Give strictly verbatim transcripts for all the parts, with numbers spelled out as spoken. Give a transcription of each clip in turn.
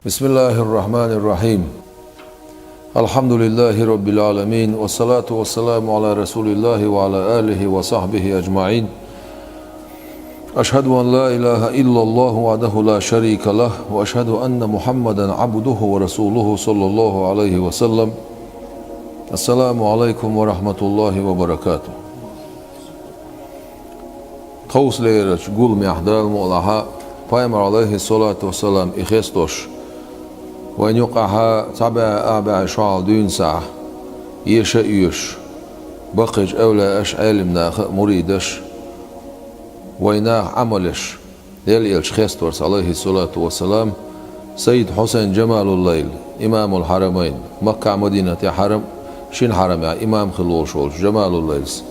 بسم الله الرحمن الرحيم. الحمد لله رب العالمين، والصلاة والسلام على رسول الله وعلى آله وصحبه أجمعين. أشهد أن لا إله إلا الله وحده لا شريك له، وأشهد أن محمدا عبده ورسوله صلى الله عليه وسلم. السلام عليكم ورحمة الله وبركاته. Тховсалерачу гуламехь Дала мукъалахь, Пайхамар, алейхиссалату вассалам, и хестош, вайн юкъахь цхьа бӀе, ах бӀе шо хьалха дуьйна сахь, еша а йоьшуш, баккхийчу эвлаяаша, Ӏелимнаха а, муридаш, вайн наха Ӏамалеш, Делан элча хесторца, алейхиссалату вассалам, Сайид Хьусайн Джамалуллайл, имамул хьарамайн, Маккахь, Мадинатехь хьарам, шина хьарамехь имам хилла волуш волчу Джамалуллайлс,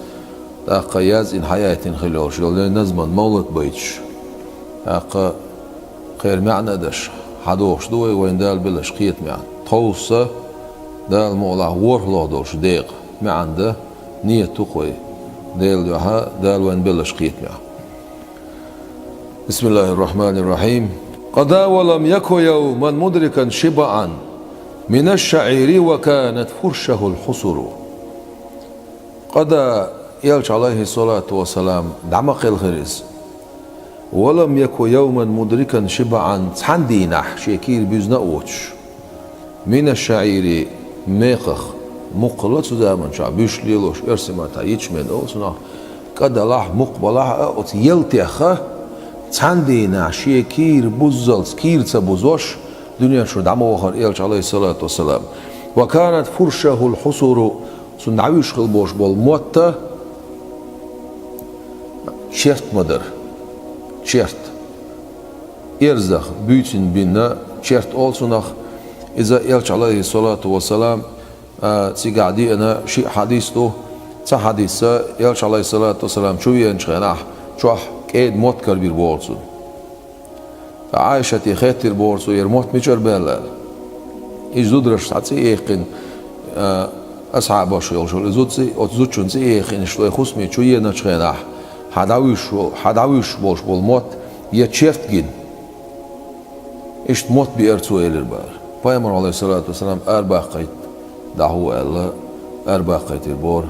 тӀаккха язйина, хьаяийтина хилла йолуш йолу назман мовлат байташ, тӀаккха кхеран маьӀна а даш, хьадохуш ду вай вайн Дала беллачу кхетамехь. Тховса Дала мукъалахь ворхӀалгӀа долчу декъан маьӀна дан нийят ду-кх вай Делан дуьхьа, Дала вайна беллачу кхетамехь. بسم الله الرحمن الرحيم. قضى ولم يك يوما مدركا شبعا من الشعير وكانت فرشه الحصر. Къада, элча, алейхиссалату вассалам, дӀа ма кхелхира иза. ولم يك يوما مدركا شبعا, цхьана дийнахь шен кийра буьзна а воцуш. من الشعير, мекхах, мукх хилла цу заманчохь буьйш лелош, оьрсийн маттахь ячмень олу цунах, кӀа далахь, мукх балахь а, оцу ялтех цхьана дийнахь шен кийра буззалц, кийра ца бузош, дуьнен чуьра дӀа ма вахара элча, алейхиссалату вассалам. وكانت فرشه الحصر, цунна дӀавуьжуш хилла болуш болу мотт черт ма дара. Черт. Эрзах буьйцина бина черт олу цунах. Иза элча, алейхиссалату вассалам, а, цигахь деана шиъ хьадис ду. Цхьа хьадисца, элча, алейхиссалату вассалам, чу веанчу хенахь чохь кӀеда мотт карабира боху цунна. Ткъа Ӏайшате хеттира боху цо, хӀара мотт мичара баьлла аьлла. Иза зударша цхьа цӀе яьккхина, а, асхьабаш йолуш йолу и зуда цӀе, оцу зудчун цӀе яьккхина, иштта вай хӀусаме чу еаначу хенахь, хьан дӀавуьжуш, хьан дӀавуьжуш болуш болу мотт я черт гина. Иштта мотт биара цо, элира бара. Пайхамар, алейхиссалату вассалам, арабаккхийта дӀахьо аьлла, арабаккхийтира боху.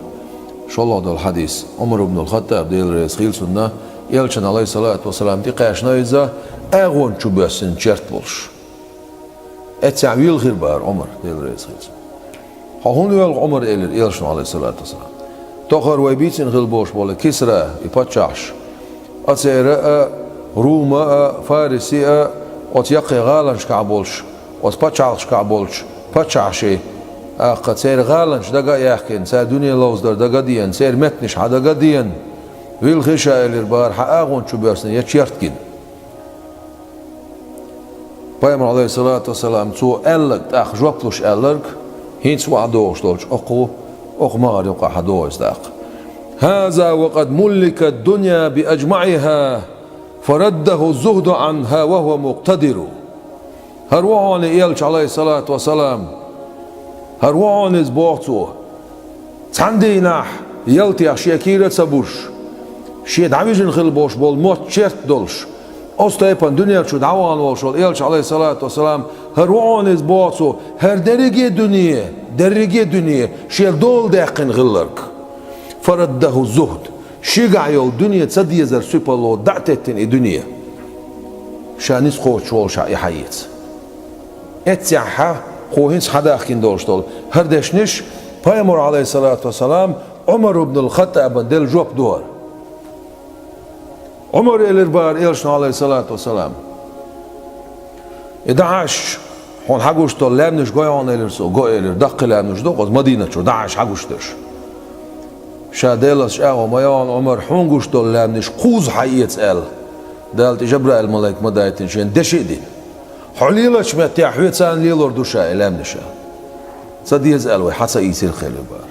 ШолгӀа долу хьадис, Ӏумар ибн ал-Хаттаб, Дела реза хила цунна, элчана, алейхиссалату вассалам, тӀекхаьчна иза, агӀон чу боьссина черт болуш. Эццехь вилхира бара Ӏумар, Дела реза хила цунна. Хьо хӀунда воьлху, Ӏумар, элира элчано, алейхиссалату вассалам. Тохара вай бийцина хилла болуш болу Кисра, и паччахьаш, а церан а, Рума а, Фариси а, оцу яккхий гӀаланашкахь болчу, оцу пачхьалкхашкахь болчу паччахьашийн, тӀаккха церан гӀаланаш дага а яьккхина, цара дуьне ловзадар дага а деана, церан меттанаш хьан дага а деана, вилхи ша, элира бара, хьан агӀон чу боьссина я черт гина. Пайхамар, алейхиссалату вассалам, цо аьлларг, тӀаккха жоп луш аьлларг, хӀинца вахьа догӀуш долчу окху, окху магӀар юкъахь догӀу иза тӀаккха. هذا وقد ملكت الدنيا بأجمعها فرده الزهد عنها وهو مقتدر. ХӀара ву хьуна элча, алейхиссалату вассалам. ХӀара ву хьуна иза, боху цо. Цхьана дийнахь ялтех шен кийра а ца бузуш, шен дӀавижина хилла болуш болу мотт черт долуш, оцу тайпана дуьнен чу дӀавахана волуш волу элча, алейхиссалату вассалам, хӀара ву хьуна иза, боху цо, хӀара дерриге а дуьне, дерриге а дуьне шен дола даьккхина хилларг. فرده الزهد. Шигахь йолу дуьне ца дезар сипало дӀа а теттина и дуьне, ша ницкъ кхочуш волуш и хьаэца. Эццехь кху хӀинца хьадахкина долуш долу хӀара дешнаш Пайхамар, алейхиссалату вассалам, Ӏумар ибн ал-Хаттабан делла жоп ду хӀара. Ӏумар, элира бара элчано, алейхиссалату вассалам, и ДаӀаш, хьуна хьагуш долу лаьмнаш гой хьуна, элира цо. Го, элира, даккхий лаьмнаш ду, оцу Мадинат чу ДаӀаш хьагуш дерш. Ша Делаца чӀагӀо ма йо хьуна, Ӏумар, хьуна гуш долу лаьмнаш кхузза хьаэца аьлла, Дала тӀе Жабраил-малайк ма дайтина, шена деши а дина. Хьо лелачу меттехь хьоьца царна лелор ду ша и лаьмнаш. Ца деза аьлла вай хьа ца ийцира, элира бара.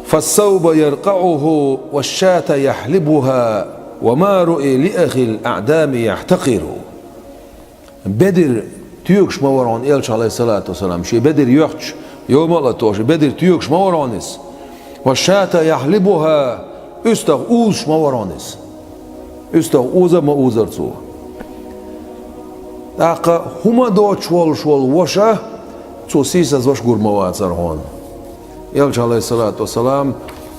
فالثوب يرقعه والشاة يحلبها وما رؤي لأخي الأعدام يحتقر. Бедар тоьгуш ма вара хьуна элча, алейхиссалату вассалам, шен бедар йоьхча, йома а латош, бедар тоьгуш ма вара хьуна иза. والشاة يحلبها, уьстагӀ узуш ма вара хьуна иза. УьстагӀ уза а ма узара цо. ТӀаккха хӀума доцуш волуш волу ваша, цо сийсаз ваша гур ма вацара хьуна. Элча, Ӏалайхиссалату вассалам,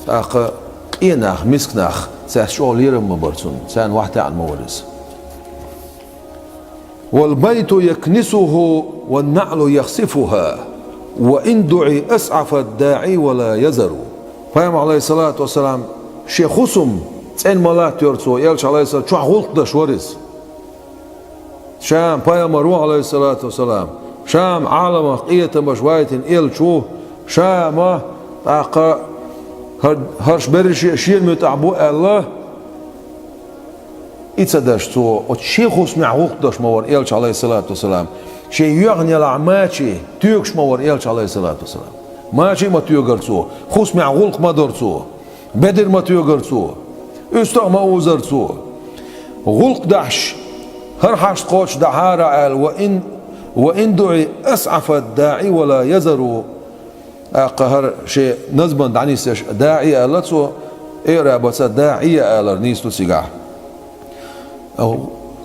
тӀаккха къен нах, миска нах, цаьрца чӀогӀа лерам ма бара цунна, царна вахтаьӀна ма вара иза. «والبيت يكنسه والنعل يخسفها، وإن دعي أسعف الداعي ولا يزر». Пайхамар, Ӏалайхиссалату вассалам, шен хӀусам цӀена ма латтайора цо, Элча, Ӏалайхиссалам, чохь гӀуллакх деш вара иза. Ша-м пайхамар ву, Ӏалайхиссалату вассалам, ша-м Ӏаламах къинхетамаш вайтина элча ву, ша-м тӀаккха хӀар-, хӀорш берриш а шена муьтӀахь бу аьлла, и ца деш цо, оцу шен хӀусамехь гӀуллакх деш ма вара Элча, Ӏалайхиссалату вассалам, шен йоьхна ялахь мачи тоьгуш ма вара Элча, Ӏалайхиссалату вассалам. Мачи а ма тоьгара цо, хӀусамехь гӀуллакх ма дора цо. Бедар ма тоьгара цо, уьстагӀ ма узара цо. ГӀуллакх дахьаш, хӀара хьашт кхочуш дахьара аьлла, «وإن، وإن دعي أسعف الداعي ولا يزر». ТӀаккха хӀара шен назман дӀанисъеш, даӀи аьлла цо, эӀрабаца даӀия алар нийса ду цигахь.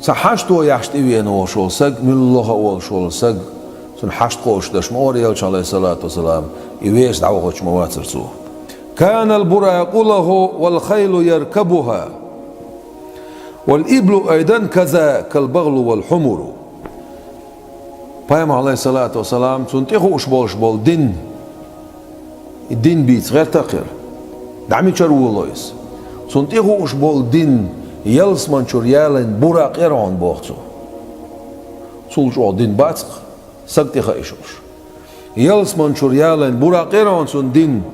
Цхьа хьашто яхьаш тӀевеана волуш волу саг, муьлхха а волуш волу саг, цунна хьашт кхочуш деш ма вара Элча, Ӏалайхиссалату вассалам, и вешан дӀавахочуш ма вацара цо. «كان البراق له والخيل يركبها، والإبل أيضا كذاك البغل والحمر». Пайхамар, Ӏалайхиссалату вассалам, цунна тӀехууш болуш болу дин, и дин бийца гӀерта а кхира, дӀа мичара волало иза? Цунна тӀехууш болу дин ялсаманчуьра ялийна буракъ яра хьуна, боху цо. Цул чӀогӀа дин бац-кх, саг тӀехаийша уьш. Ялсаманчуьра ялийна буракъ яра хьуна цунна дин,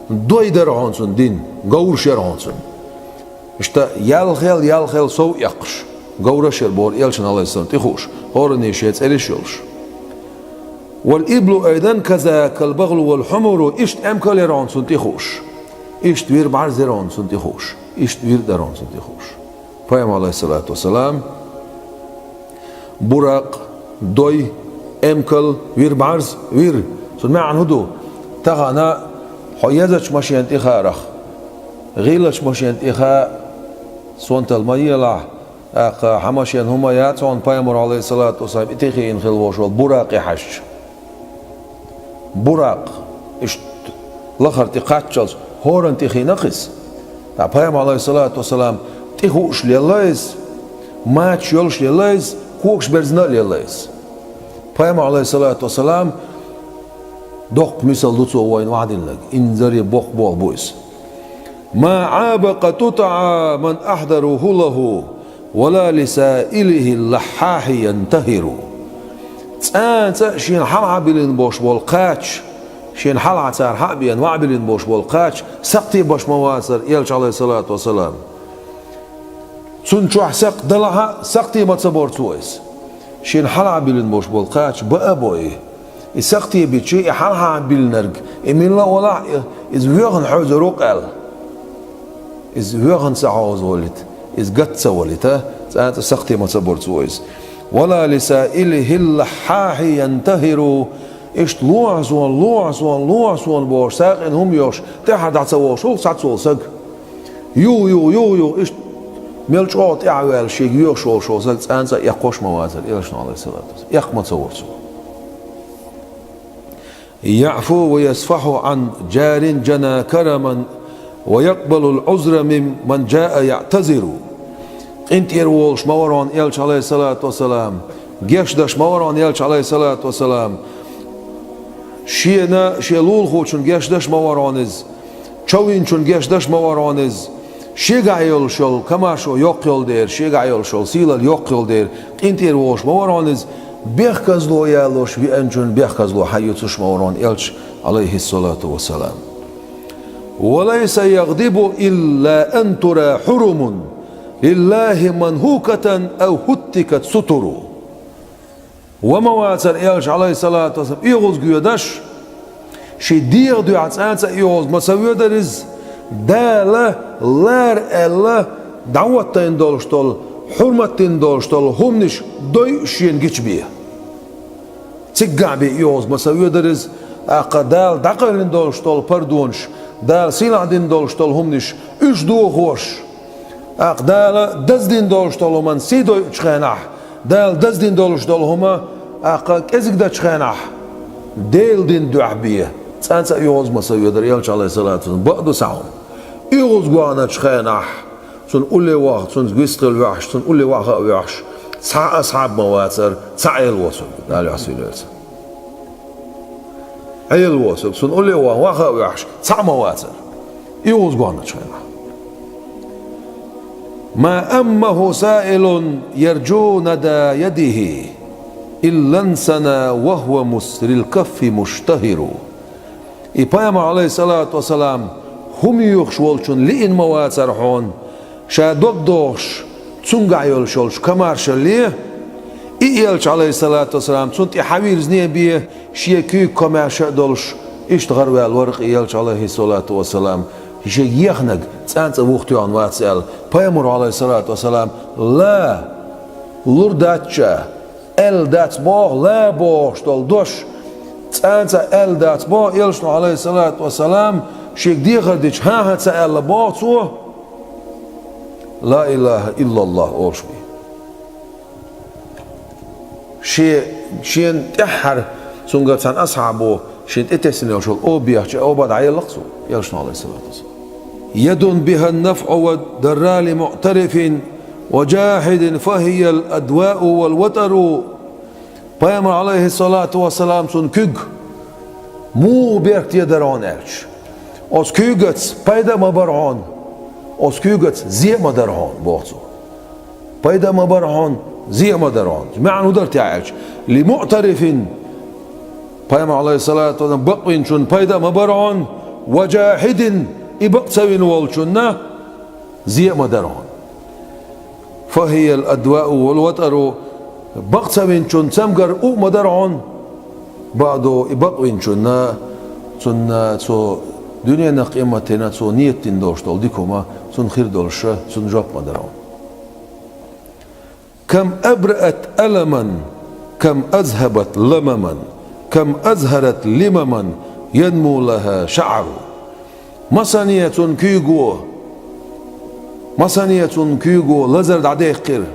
дой дара хьуна цунна дин, говраш яра хьуна цунна. Иштта ялхел, ялхел сов эккхаш, говраш яра боху Элчанна, Ӏалайхиссалам, тӀехууш, хӀоранна шен цӀераш йолуш. «والإبل أيضا كذاك البغل والحمر», иштта эмкал яра хьуна цунна тӀехууш, иштта вир бӀарз яра хьуна цунна тӀехууш, иштта вир дара хьуна цунна тӀехууш. Пайхамар, Ӏалайхиссалату вассалам, буракъ, дой, эмкал, вир бӀарз, вир. Цуьнан маьӀна хӀун ду? Тахана хьо езачу машен тӀе хаарах, гӀийлачу машен тӀе хаа, сонтал ма елахь, тӀаккха хьан машен хӀума яц хьуна, Пайхамар, Ӏалайхиссалату вассалам, и тӀехиъна хилла волуш волу буракъе хьаьжча. Буракъ, иштта лахара тӀе кхаччалц, хӀоранна тӀехиъна-кх иза. Ткъа Пайхамар, Ӏалайхиссалату вассалам, тӀехууш лелла иза, мачаш йолуш лелла иза, когаш берзина а лелла иза. Пайхамар, Ӏалайхиссалату вассалам, доккха мисал ду цо вайна охьадиллинарг, инзаре боккха болх бу иза. «ما عاب قطوطها من أحضروه له، ولا لسائله اللحاح ينتهر». ЦӀанца а шена хьалха биллина болуш болу кхача, шена хьалха цара хьа а беана, ваӀ биллина болуш болу кхача, сакхте беш ма вацара Элча, Ӏалайхиссалату вассалам. Цунна чохь сакхт далахь а, сакхте ма ца бора цо иза. Шена хьалха биллина болуш болу кхача баа а бо и. И сакхте бича, и хьалха биллинарг, и милла а валахь а, иза воьхна хьевзар ву-кх аьлла. Иза воьхна ца хьовзавалийта, иза гатта ца валийта, цӀанца а сакхте ма ца бора цо иза. «ولا لسائله اللحاح ينتهر». Иштта лохьа суна, лохьа суна, лохьа суна бохуш, сакъина хӀума йохуш, тӀаьхьара дӀа ца вогӀуш ву-кх цхьацца волу саг. Юха, юха, юха, юха, иштта мел чӀогӀа тӀаьхьа ваьлла шега йоьхуш волуш волу саг цӀанца а эккхош ма вацара Элчано, Ӏалайхиссалату вассалам. Эккха ма ца вора цо. «يعفو ويصفح عن جار جنى كرما، ويقبل العذر ممن جاء يعتذر». КъинтӀера волуш ма вара хьуна Элча, Ӏалайхиссалату вассалам, гечдеш ма вара хьуна Элча, Ӏалайхиссалату вассалам. Шена, шен лулахочунна гечдеш ма вара хьуна иза. Човинчунна гечдеш ма вара хьуна иза. Шегахь йолуш йолу комаьршо йоккха йолу дера, шегахь йолуш йолу сийлалла йоккха йолу дера, къинтӀера волуш ма вара хьуна иза. Бехказло ялош веанчунна бехказло хьан юьцуш ма вара хьуна Элча, Ӏалайхиссалату вассалам. «وليس يغضب إلا أن ترى حرم لله منهوكة أو هتكت ستر». Ва ма вацара Элча, Ӏалайхиссалату вассалам, оьгӀазгоьдаш, шен дегӀан дуьхьа цӀанца а оьгӀаз ма ца воьдара иза, Дала лара аьлла дӀахӀоттийна долуш долу, хьурмат дина долуш долу хӀуманаш дойуш шена гича бен. Цигахь бен оьгӀаз ма ца воьдара иза, тӀаккха Дала дӀакъоьллина долуш долу пардонаш, Дала сийлахь дина долуш долу хӀуманаш, уьш дохош. ТӀаккха Дала даздина долуш долу хӀуманна сий дойучу хенахь, Дала даздина долуш долу хӀума, тӀаккха кӀезиг дечу хенахь, Делан дин дуьхьа бен, цкъа а оьгӀаз ма ца ведара Элча, Ӏалайхиссалату вассалам, бакъ ду цхьа хӀума. ОьгӀаз гоьгӀначу хенахь, цунна улле ваха, цуьнца вистхила ваьхьаш, цунна улле ваха а ваьхьаш, цхьа а асхьаб ма вацара, цхьа а Ӏела воцург, Дала юьхьсийла веза. Ӏела воцург, цунна улле ваха, ваха а ваьхьаш, цхьа а ма вацара. ОьгӀаз гоьгӀначу хенахь. ما أمه سائل يرجو ندى يده إلا انثنى وهو مسري الكف مشتهر. И пайхамар, Ӏалайхиссалату вассалам, хӀума йоьхуш волчунна лиъна ма вацара хьуна, ша дог дохуш, цуьнгахь йолуш йолчу комаьршалле, и Элча, Ӏалайхиссалату вассалам, цунна тӀе хьан вирзине бен, шен куьйга комаьрша а долуш, иштта гӀараваьлла вара-кх и Элча, Ӏалайхиссалату вассалам, шега ехнарг цкъа а вухатоьхна вац аьлла, пайхамаро, Ӏалайхиссалату вассалам, ла, лур дац ша, аьлла дац боху, ла бохуш долу дош цкъа а аьлла дац боху, Элчано, Ӏалайхиссалату вассалам, шега дехар дича, хӀан-хӀа ца аьлла боху цо, ла илаха иллаллах олуш бен. Шен, шена тӀаьххьара цуьнгара цхьана асхьабо шена тӀетесна йолуш йолу оба бехча, оба дӀаелла-кх цо, Элчано, Ӏалайхиссалату вассалам. يد بها النفع والضرا لمعترف وجاحد فهي الدواء والوتر. Пайхамар, Ӏалайхиссалату вассалам, цунна куьг муха беркате дара хьуна аьлча, оцу куьйгаца пайда а ма бара хьуна, оцу куьйгаца зе а ма дара хьуна, боху цо. Пайда а ма бара хьуна, зе а ма дара хьуна. МаьӀна хӀун дара те аьлча, ли муътарифин, пайхамар, Ӏалайхиссалату вассалам, бакъвинчунна пайда а ма бара хьуна, ва жахидин, и бакъ ца вина волчунна зе а ма дара хьуна. Фахиял адвау вал ватару, бакъ ца винчунна цамгар у а ма дара хьуна, баъду, и бакъвинчунна, цунна цо дуьненах къематдийнах цо нийят дина долуш долу дика хӀума цунна хир долуш, цунна жоп ма дара хьуна. Кам абраат аламан, кам азхабат ламаман, кам азхарат лимаман, янму лаха шаъару. Масане цунна куьйго, масане цунна куьйго лазар дӀадаьккхира.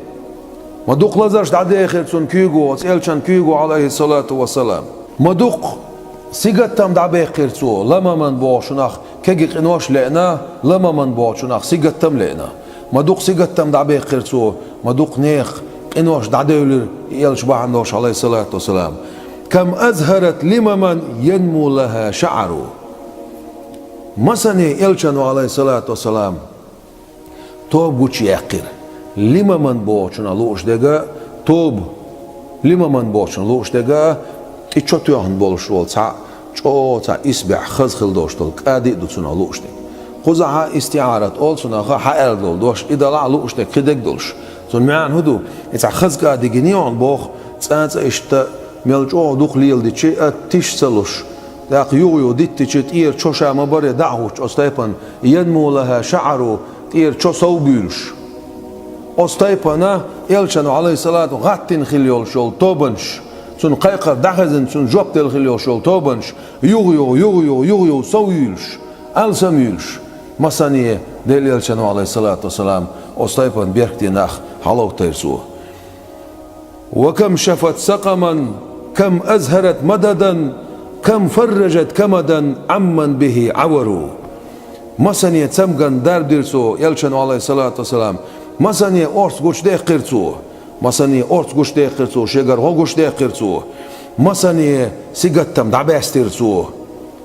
Ма дукха лазарш дӀадаьккхира цунна куьйго, оцу Элчан куьйго, Ӏалайхиссалату вассалам. Ма дукха сигаттам дӀабаьккхира цо, ламаман бохучунах кегий къинош а леъна, ламаман бохучунах сигаттам а леъна. Ма дукха сигаттам дӀабаьккхира цо, ма дукха нехан къинош дӀадевлира и Элча бахьана долуш, Ӏалайхиссалату вассалам. Кам азхарат лимаман, янму лаха шаъару. Масане Элчано, Ӏалайхиссалату вассалам, тоба гучуяьккхира. Лимаман бохучунах лууш дерг а, тоба, лимаман бохучунах лууш дерг а, тӀе чо тоьхна болуш волу цхьа, чӀогӀа цхьа исбаьхьа хаза хила долуш долу кӀади а ду цунах лууш дерг. Кхузахь а истиӀарат олу цунах, хьан аьлла долу дош, и далахь а лууш дерг кхидерг а долуш. Цунна маьӀна хӀун ду? И цхьа хаза кӀади гина йогӀун боху, цкъа а иштта мел чӀогӀа дукха леладичи а, тиша ца луш, тӀаккха юха-юха диттичи, тӀера чо ша ма-барра дӀа а хӀуттуш оцу тайпана, янму лаха шаъару, тӀера чо сов буьйлуш. Оцу тайпана Элчано, Ӏалайхиссалату, гӀаттина хила йолуш йолу тобанаш, цунна кхайкхар дӀахезна, цунна жоп делла хила йолуш йолу тобанаш, юха-юха, юха-юха, юха-юха сов юьйлуш, алсам юьйлуш, масане Делан Элчано, Ӏалайхиссалату вассалам, оцу тайпана беркате нах хьаловтийра цо. Ва кам шафат сакъаман, кам азхарат мададан, кам фарражат камадан, Ӏамман бихи Ӏавару. Масане цамгарна дарба дира цо, Элчано, Ӏалайхиссалату вассалам, масане орца гучудаьккхира цо, масане орца гучудаьккхира цо, шегара гӀо гучудаьккхира цо, масане сигаттам дӀабаьстира цо.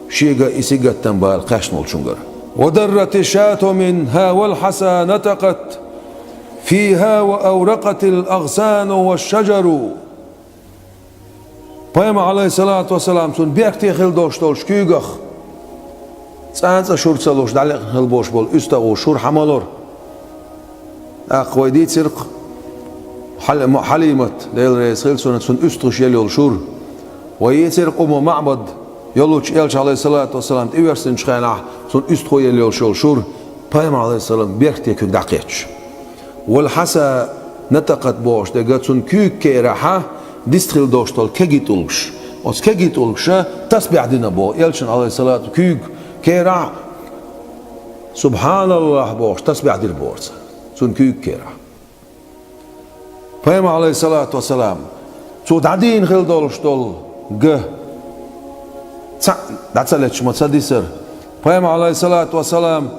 Шега и сигаттам бала кхаьчна волчуьнгара. Ва даррати шату минха вал хьаса натакъат фиха ва авракъатил агӀсану ва шажару. Пайхамар, Ӏалайхиссалату вассалам, цунна беркате хила долуш долчу куьйгах цкъа а шура ца луш, дӀалаьцна хила болуш болу уьстагӀо шура хьа ма лора. ТӀаккха вай дийцира-кх Хьал-, Хьалимат, Дела реза хила цунна, цунна уьстагӀаш елла йолу шура. Вай йийцира-кх Умму МаӀбад йолчу Элча, Ӏалайхиссалату вассалам, тӀеверзинчу хенахь цунна уьстагӀо елла йолуш йолу шура, пайхамар, Ӏалайхиссалам, беркате куьг дӀакхетча. Вал хьаса натакъат бохуш дерг а, цунна куьйга керахь дистхила долуш долу кегий тӀулгаш. Оцу кегий тӀулгаша тасбихь дина боху Элчана, Ӏалайхиссалату, куьйга керахь, Субханаллах бохуш, тасбихь дира боху цо цунна куьйга керахь. Пайхамар, Ӏалайхиссалату вассалам, цо дӀадийна хила долуш долу га цхьаъ дӀа ца леташ ма ца дисара. Пайхамар, Ӏалайхиссалату вассалам,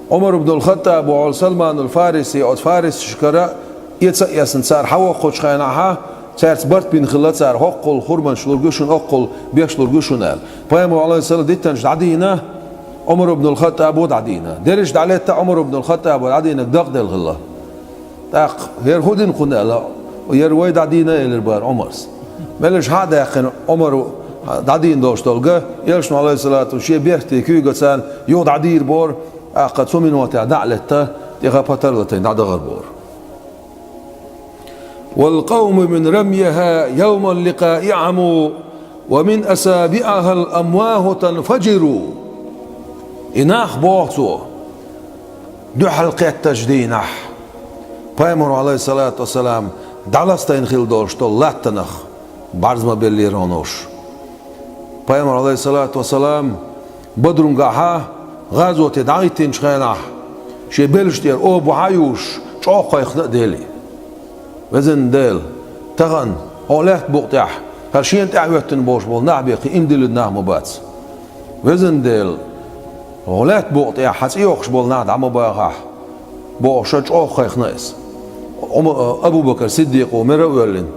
Ӏумар ибн ал-Хаттаб ву, Салманул Фариси, оцу фарисашкара эца а эцна цара хьавоккхучу хенахьа, цаьрца барт бина хилла цара: «ХӀоккхул хурманаш лург ю шуна, оккхул беш лург ю шуна», – аьлла. Пайхамар, Ӏалайхиссалам, диттанаш дӀадийна, Ӏумар ибн ал-Хаттабо дӀадийна. Дерриш дӀалетта Ӏумар ибн ал-Хаттабо дӀадийнарг дакъаделла хилла. ТӀаккха: «ХӀара хӀун дина кхунна?» – аьлла. «ХӀара вай дӀадийна», – элира бара Ӏумарс. Меллаша хьа а даьккхина, Ӏумара дӀадийна долуш долу га, элчано, Ӏалайхиссалату, шен бертий куьйга царна юха дӀадийр бора, тӀаккха цу минотехь дӀа а летта, тӀехь патар а латийна дӀадахар бора. «والقوم من رميها يوم اللقاء عموا، ومن أصابعها الأمواه تنفجر». И нах, боху цо, дуьхьал кхеттачу дийнахь, Пайхамаро, Ӏалайхиссалату вассалам, дӀаластийна хила долуш долу латтанах бӀарз ма беллера хьуна уьш. Пайхамар, Ӏалайхиссалату вассалам, Бадрунгахьа гӀазоте дӀахӀиттинчу хенахь, шен белшаш тӀера обу хьа а юьйшуш, чӀогӀа кхайкхина а делира: «Везан Дела, тахана хьо лаьтта букъа тӀехь хӀара шена тӀаьхьахӀоьттина болуш болу нах бен кхин иман диллина нах ма бац. Везан Дела, хьо лаьтта букъа тӀехь хьан цӀе йоккхуш болу нах дӀа ма бахахь», – бохуш, чӀогӀа кхайкхина иза. Ӏума-, Абу-Бакар Сиддикъо мара а воьллина,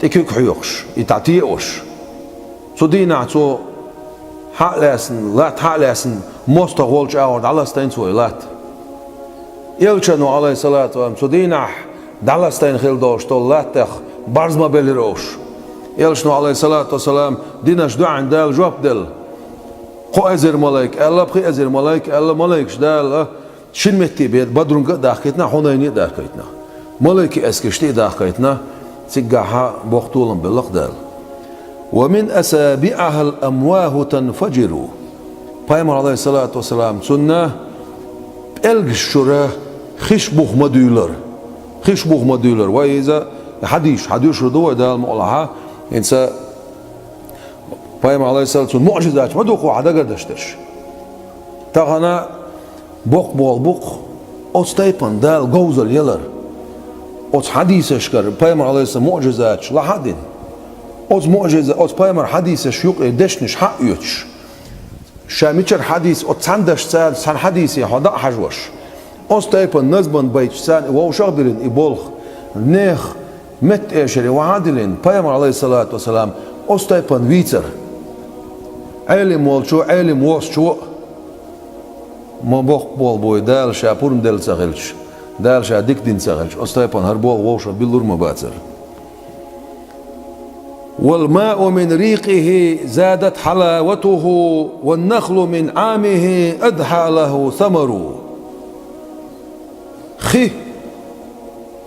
тӀе куьг хьоькхуш, и дӀатеуш. Цу дийнахь цо хьа а лаьцна, латта хьа а лаьцна, мостагӀа волчу агӀор дӀаластийна цо и латта. Элчано, Ӏалайхиссалату вассалам, цу дийнахь дӀаластийна хила долуш долу латтах бӀарз ма беллира уьш. Элчано, Ӏалайхиссалату вассалам, динарш дуьхьал Дала жоп делла: «Кхо эзар малайк», – аьлла, «пхи эзар малайк», – аьлла, малайкаш Дала шина метте бен Бадрунга а дахкийтина, Хьунайне а дахкийтина. Малайкийн эскарш тӀе а дахкийтина, цигахьа боккха толам белла-кх Дала. «ومن أصابعها الأمواه تنفجر». Пайхамар, Ӏалайхиссалату вассалам, цунна пӀелгаш чуьра хиш бух ма дуьйлура. Хиш бух ма дуьйлура. Вай иза хьадисаш хьадуьйцур ду вай, Дала мукъалахь. ХӀинца Пайхамар, Ӏалайхиссалам, цунна муӀжизаташ ма ду-кх хьан дагардеш дерш. Тахана боккха болу бу-кх оцу тайпана Дала говзалла ялар. Оцу хьадисашкара Пайхамар, Ӏалайхиссалам, муӀжизаташ лахьа а дина, оцу муӀжиза-, оцу Пайхамар хьадисаш юкъе дешнаш хьа а оьцуш, ша мичара хьадис, оцу цхьана дашца, цхьана хьадисе хьо дӀа а хьажош, оцу тайпана назман байташца и вовшах а диллина и болх, нехан меттаэшаре вахьа а диллина, Пайхамар, Ӏалайхиссалату вассалам, оцу тайпана вийцар. Ӏелим волчо, Ӏелим воцчо а ма боккха болу бу и, Дала ша пурба делла ца хилча, Дала ша дика дина ца хилча, оцу тайпана хӀара болх вовшах биллур ма бацара. «والماء من ريقه زادت حلاوته، والنخل من عامه أضحى له ثمر». Хи,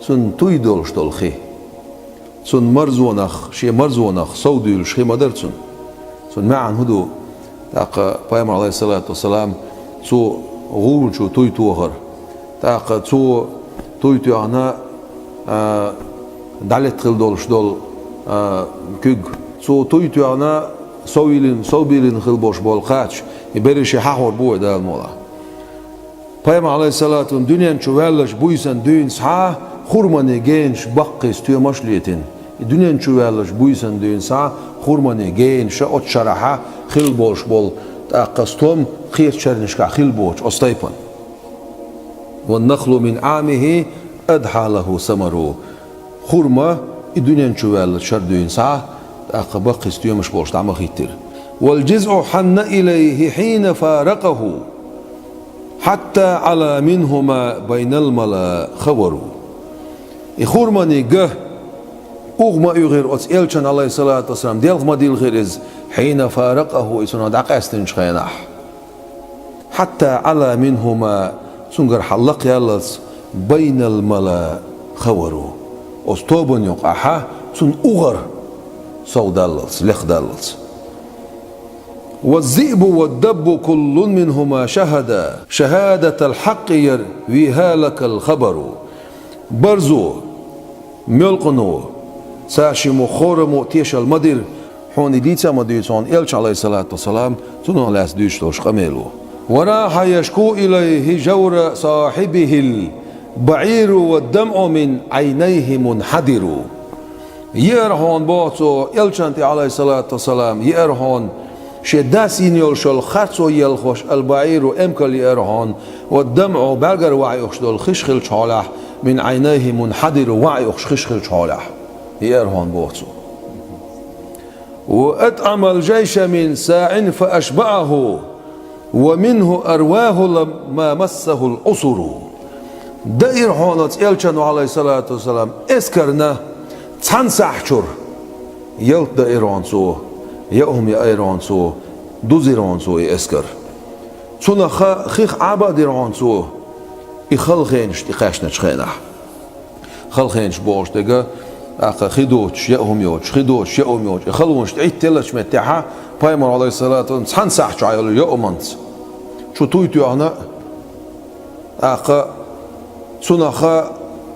цунна туй долуш долу хи, цунна марзонах, шен марзонах сов дуьйлуш хи ма дара цунна. Цунна маьӀна хӀун ду? ТӀаккха Пайхамар, Ӏалайхиссалату вассалам, цо гӀулчу туй тохара. ТӀаккха цо туй тоьхна, а, дӀалетта хила долуш долу, а, куьг. Цо туй тоьхна, сов йиллина, сов биллина хила болуш болу кхача. И берриш хьахор бу вай, Дала мукъалахь. Пайхамар, Ӏалайхиссалату вассалам, дуьнен чу ваьллачу буьйсанна дуьйна схьа хурманийн генаш баккхий стоьмаш а летийна. И дуьнен чу ваьллачу буьйсанна дуьйна схьа хурманийн генаш а оцу шарахьа хила болуш болу, тӀаккха стом кхечу шернашкахь хила боцуш оцу тайпана. «والنخل من عامه أضحى له ثمر». Хурма и дуьнен чу ваьллачу шарна дуьйна схьа, тӀаккха баккхий стоьмаш болуш дӀа ма хӀиттира. «والجذع حن إليه حين فارقه، حتى علا منهما بين الملا خور». И хурманийн га угӀа ма уьгӀира оцу элчанна, Ӏалайхиссалату вассалам, делха ма дилхира иза, «حين فارقه», и цунах дӀакъаьстинчу хенахь. «حتى علا منهما», цуьнгара хьаллакхъяллалц, «بين الملا خور», оцу тобанна юкъахьа цунна угӀар совдаллалц, лехдаллалц. «والذئب والدب كل منهما شهدا شهادة الحق يرويها لك الخبر». Барзо, мелкъано, цара шиммо хорамо тешалла ма дира, хьуна и дийца а ма дуьйцу хьуна элча, Ӏалайхиссалату вассалам, цунах лаьцна дуьйцуш долуш къамело. «وراح يشكو إليه جور صاحبه البعير والدمع من عينيه منحدر. Еара хьона, боху цо, Элчанна тӀе, Ӏалайхиссалату вассалам, еара хьона, шен дас йина йолуш йолу харцо елхош, البعير, эмкал еара хьона, والدمع, бӀаьргара ваха юхуш долу хиш хиллачу хьолехь, من عينيه منحدر, ваха юхуш хиш хиллачу хьолехь. Еара хьона, боху цо. وأطعم الجيش من صاع فأشبعه، ومنه أرواه لما مسه العسر. Даира хьона оцу Элчано, Ӏалайхиссалату вассалам, эскарна цхьана сахьт чуьра ялта даира хьона цо, яа хӀума яира хьона цо, дузира хьона цо и эскар. Цунах хих Ӏаба а дира хьона цо, и халахенаш тӀекхаьчначу хенахь. Халахенаш бохуш дерг, тӀаккха хи доцуш, яа хӀума йоцуш, хи доцуш, яа хӀума йоцуш. И халонаш тӀе Ӏиттеллачу меттехь Пайхамар, Ӏалайхиссалату вассалам, цхьана сахьт чохь йолу яа хӀуманца. Чу туй тоьхна, тӀаккха цунах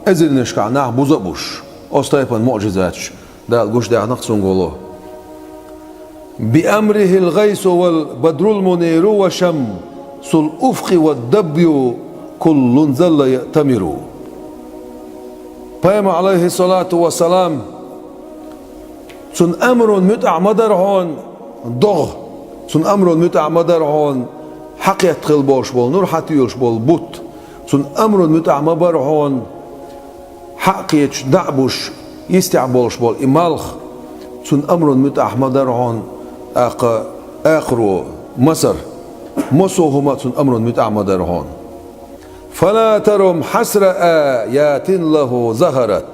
эзарнашкахь нах буза а бузуш. Оцу тайпана муӀжизаташ Дала гуш даьхна-кх цуьнга гӀоло. بأمره الغيث والبدر المنير وشمس الأفق والظبي كل ظل يأتمر. Пайхамар, Ӏалайхиссалату вассалам, цуьнан амрон муьтӀахь ма дара хьона догӀа, цуьнан амрон муьтӀахь ма дара хьона хьакхетта хила болуш болу нур, хьатоьлуш болу бутт, цуьнан амрон муьтӀахь ма бара хьона хьа а кхеташ, дӀа а бузуш, йистехь болуш болу и малх, цуьнан амрон муьтӀахь ма дара хьона, тӀаккха, акхаро масар, массо а хӀума цуьнан амрон муьтӀахь ма дара хьона. فلا ترم حصر آيات له ظهرت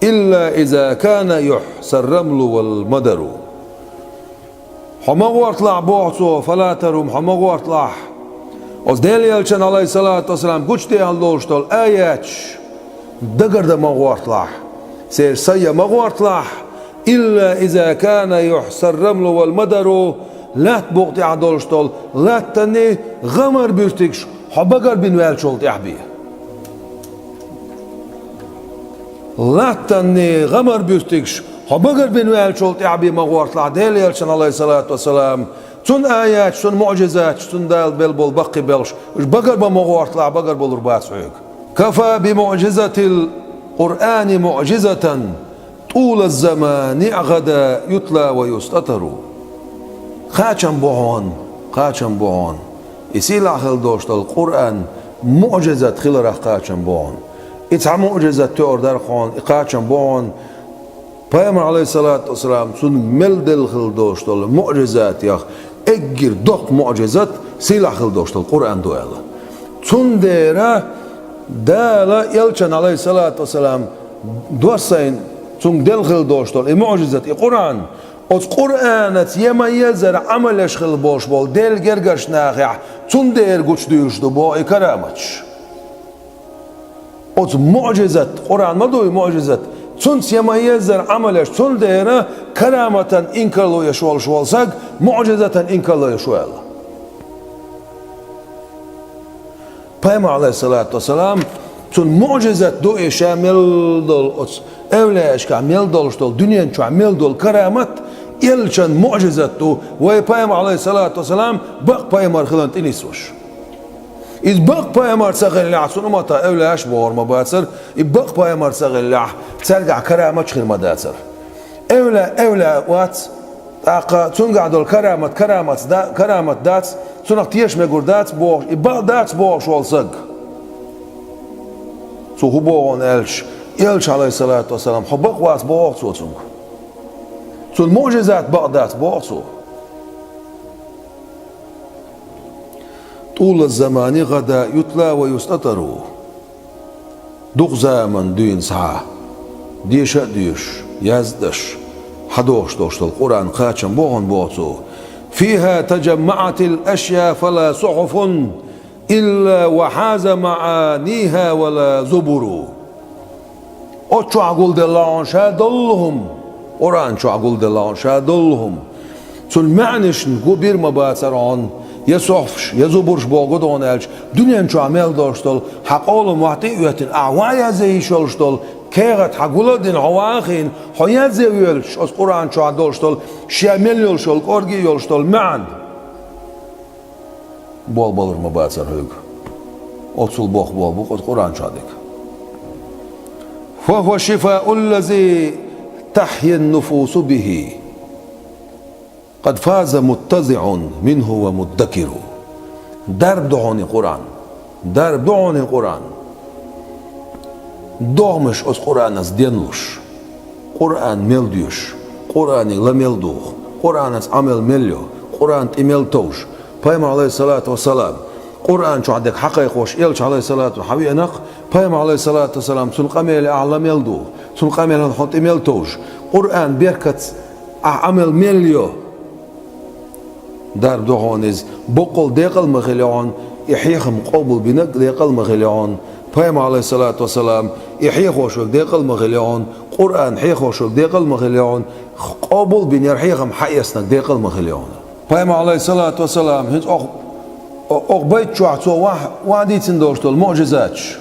إلا إذا كان يحصى الرمل والمدر. Хьо ма гӀорталахь, боху цо, فلا ترم, хьо ма гӀорталахь. Оцу Делан Элчанна, Ӏалайхиссалату вассалам, гучудехна долуш долу аяташ дагардан ма гӀорталахь. Церан сайн ма гӀорталахь. إلا إذا كان يحصى الرمل والمدر, лаьтта букъа тӀехь долуш долу латтанний гӀамар буьртигаш хьо багарбина ваьллачул тӀаьхьа бен. Латтанний гӀамар буьртигаш хьо багарбина ваьллачул тӀаьхьа бен ма гӀорталахь, Делан Элчанна, Ӏалайхиссалату вассалам, цуьнан аяташ, цуьнан муӀжизаташ, цуьнан Дала белла болу баккхий белхаш, уьш багарбан ма гӀорталахь, багарбалур бац хьоьга. كفى بمعجزة القرآن معجزة طول الزمان غدا يتلى ويستتر. Кхачам бу хьона, кхачам бу хьона. И сийлахь хила долуш долу Къуръан муӀжизат хиларах кхачам бу хьона. И цхьа муӀжизат тоьар дара хьона, и кхачам бу хьона. Пайхамар, Ӏалайхиссалату вассалам, цунна мел делла хила долуш долу муӀжизатех эггара доккха муӀжизат сийлахь хила долуш долу Къуръан ду аьлла. Цундела Дала Элчанна, Ӏалайхиссалату вассалам, доссийна цуьнга делла хила долуш долу и муӀжизат, и Къуръан, оцу Къуръанаца я ма-еззара Ӏамал еш хила болуш болу Делан гергарчу нахехь цундела гучудуьйлуш ду боху и караматаш. Оцу муӀжизат, Къуръан ма ду и муӀжизат, цуьнца я ма-еззара Ӏамал еш, цундела караматан инкарло еш волуш волу саг муӀжизатан инкарло еш ву аьлла. Пайхамар, Ӏалайхиссалату вассалам, цуьнан муӀжизат ду и, ша мел долу оцу эвлияашкахь мел долуш долу, дуьнен чохь мел долу карамат Элчанан муӀжизат ду, вай Пайхамар, Ӏалайхиссалату вассалам, бакъ пайхамар хиларна тӀе нисвеш. Иза бакъ пайхамар ца хиллехь, цуьнан умматах эвлияаш бохур ма бацара, и бакъ пайхамар ца хиллехь, цаьргахь караматаш хир ма дацара. Эвлия, эвлия вац, тӀаккха цуьнгахь долу карамат, карамат да-, карамат дац, цунах теша мегар дац бохуш, и бакъ дац бохуш волу саг. Цо хӀун боху аьлча, Элча, Ӏалайхиссалату вассалам, хьо бакъ вац боху цо цуьнга. Цуьнан муӀжизат бакъ дац боху цо. طول الزمان غدا يتلى ويستتر. Дукха заман дуьйна схьа, деша а доьшуш, яз а деш, хьадохуш долуш долу Къуръан кхачам бу хьуна боху цо. فيها تجمعت الأشياء فلا صحف إلا وحاز معانيها ولا زبر. Оцу чохь гулделла хьуна ша долу хӀума, Къуръан чохь гулделла хьуна ша долу хӀума. Цуьнан маьӀнашна гу бийр ма бацара хьуна, я сохьфаш, я зубурш боху гу ду хьуна аьлча, дуьнен чохь мел долуш долу, хьан къолам мохь тӀе а оьттина, ахьа ван а язъе йиш йолуш долу кехат хьан гул а дина, хьо ван а хиъна, хьо язъе воьлча, оцу Къуръан чохь долуш долу, шен мел йолуш йолу, кӀорге а йолуш долу маьӀна. Болх балур ма бацара хьоьга. Оццул боккха болх бу-кх оцу Къуръан чохь дерг. فهو الشفاء الذي تحيا النفوس به. قد فاز متضع منه ومدكر. Дарба ду хьуна и Къуръан. Дарба ду хьуна и Къуръан. ДогӀмаш оцу Къуръанаца денлуш. Къуръан мел доьшуш. Къуръаниг ла мел духу. Къуръанаца Ӏамал мел йо. Къуръан тӀе мел товш. Пайхамар, Ӏалайхиссалату вассалам, Къуръан чохь дерг хьакхайкхош элча, Ӏалайхиссалату, хьавеана-кх, Пайхамар, Ӏалайхиссалату вассалам, цуьнан къамеле ахь ла мел духу, цуьнан къамелан хьо тӀе мел товш, Къуръан беркатца ахь Ӏамал мел йо. Дарба ду хьуна иза, боккъал декъал ма хили хьуна, и хьехам къобалбинарг декъал ма хили хьуна, Пайхамар, Ӏалайхиссалату вассалам, и хьехош верг декъал ма хили хьуна, Къуръан хьехош верг декъал ма хили хьуна, къобалбинера хьехам хьаэцнарг декъал ма хили хьуна. Пайхамар, Ӏалайхиссалату вассалам, хӀинца оха, оха байтта чохь цо вахь, ван дийцина долуш долу муъжизаташ.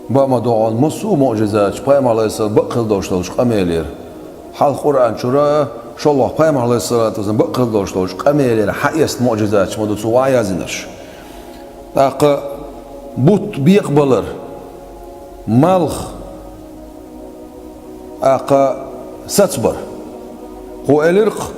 Бан ма догӀу, массо а муъжизаташ Пайхамар, Ӏалайхиссалам, бакъ хила долуш долчу къамелера. Хьалха Къуръан чуьра, шолгӀа Пайхамар, Ӏалайхиссалату вассалам, бакъ хила долуш долчу къамелера хьаэцна муъжизаташ ма ду цо ван яздинарш. ТӀаккха бутт бекъабалар, малх, тӀаккха сацбар. Кхо элира-кх,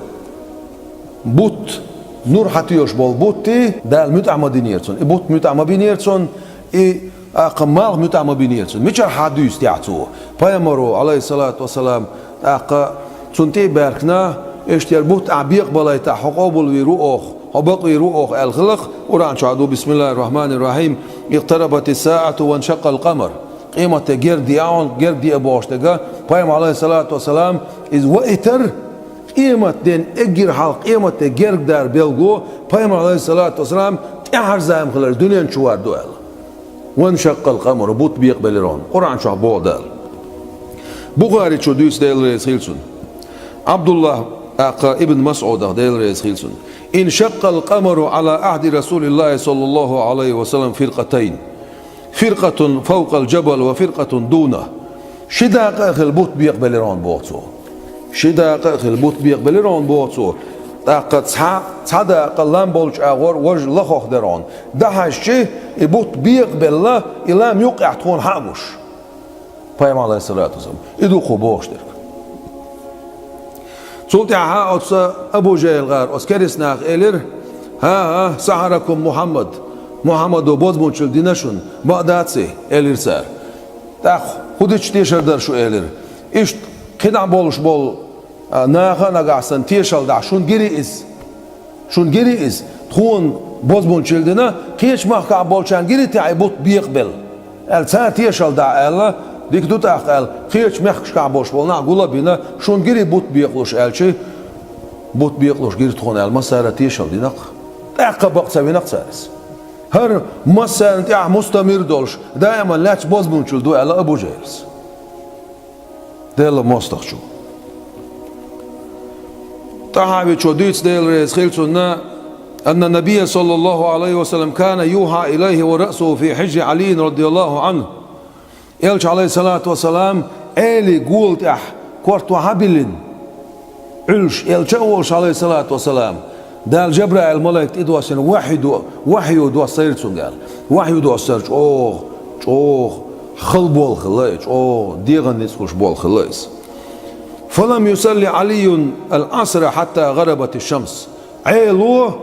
бутт, нур хьатоьшуш болу бутт, Дала муьтӀахь ма динера цунна. И бутт муьтӀахь ма бинера цунна, и тӀаккха малх муьтӀахь ма бинера цунна. Мичара хьан дуьйцу тӀехь цо? Пайхамаро, Ӏалайхиссалату вассалам, тӀаккха цунна тӀе а баьхкина, иштта яра бутт ахь бекъабалийтахь, хьо къобалвийр ву оха, хьо бакъвийр ву оха аьлла хиларх, Къуръан чохь ду: بسم الله الرحمن الرحيم. اقتربت الساعة وانشق القمر. Къематде герга деа хьуна, герга деа бохуш дерг, Пайхамар, Ӏалайхиссалату вассалам, иза ваийтар, къематден эггара хьалха къематде герга дар белго, Пайхамар, Ӏалайхиссалату вассалам, тӀаьхьарза хилар дуьнен чу вар ду аьлла. وانشق القمر, бутт бекъабелира хьуна, Къуръан чохь боху Дала. Бухари чу дуьйцу, Дела реза хила цунна. Ӏабдуллах, тӀаккха Ибн МасӀудах, Дела реза хила цунна: انشق القمر على عهد رسول الله صلى الله عليه وسلم فرقتين. فرقة فوق الجبل وفرقة دونه. Ши дакъа а хилла бутт бекъабелира хьуна боху цо. Ши дакъа а хилла бутт бекъабелира хьуна боху цо. ТӀаккха цхьа, цхьа дакъа лам болчу агӀор важа лахох дара хьуна. ДӀахьаьжча, и бутт бекъабелла, и лам юккъехь тхуна хьа а гуш. Пайхамар, Ӏалайхиссалату вассалам, и ду кху бохуш дерг. Цул тӀаьхьа оцу Абу ЖахӀил гӀар, оцу керстанаха элира: «ХӀа-хӀа, сахьаракум Мухьаммад, Мухьаммадо бозбунчалла дина шуна, бакъ дац и?» — элира цара. «ТӀаккха хӀун дича тешар дара шу?» — элира. «Иштта кхидӀа болуш болу, а, наха а нагахь санна тешалла дахь, шуна гири иза». «Шуна гири иза, тхуна бозбунчалла дина, кхечу махкахь болчарна гири техьа и бутт бекъабелла?» — аьлла, цара тешалла дахь аьлла, «Дика ду тӀаккха», — аьлла, кхечу мехкашкахь болуш болу нах гул а бина, «Шуна гири бутт бекъалуш», — аьлча, «Бутт бекъалуш гира тхуна», — аьлла, массара а тешалла динакх. ТӀаккха бакъ ца винакх цара иза. ХӀара массарна тӀехь мустамир долуш, даиман лаьтташ бозбунчалла ду аьлла Абу ЖахӀилас. Делан мостагӀчо. ТӀахьавичо дуьйцу, Дела реза хила цунна: «أن النبي صلى الله عليه وسلم كان يوحى إليه ورأسه في حجر علي رضي الله عنه». Элча, Ӏалайхиссалату вассалам, Ӏелин гола тӀехь корта вахьа а биллина, Ӏуьллуш, элча а волуш, Ӏалайхиссалату вассалам, Дала Жабраил малайка тӀедоссийна вахьйу до-, вахьйу доссийра цуьнга аьлла. Вахьйу доссар чӀогӀа, чӀогӀа хала болу хилла и, чӀогӀа дегӀан ницкъ луш болу хилла иза. «فلم يصل علي العصر حتى غربت الشمس». Ӏело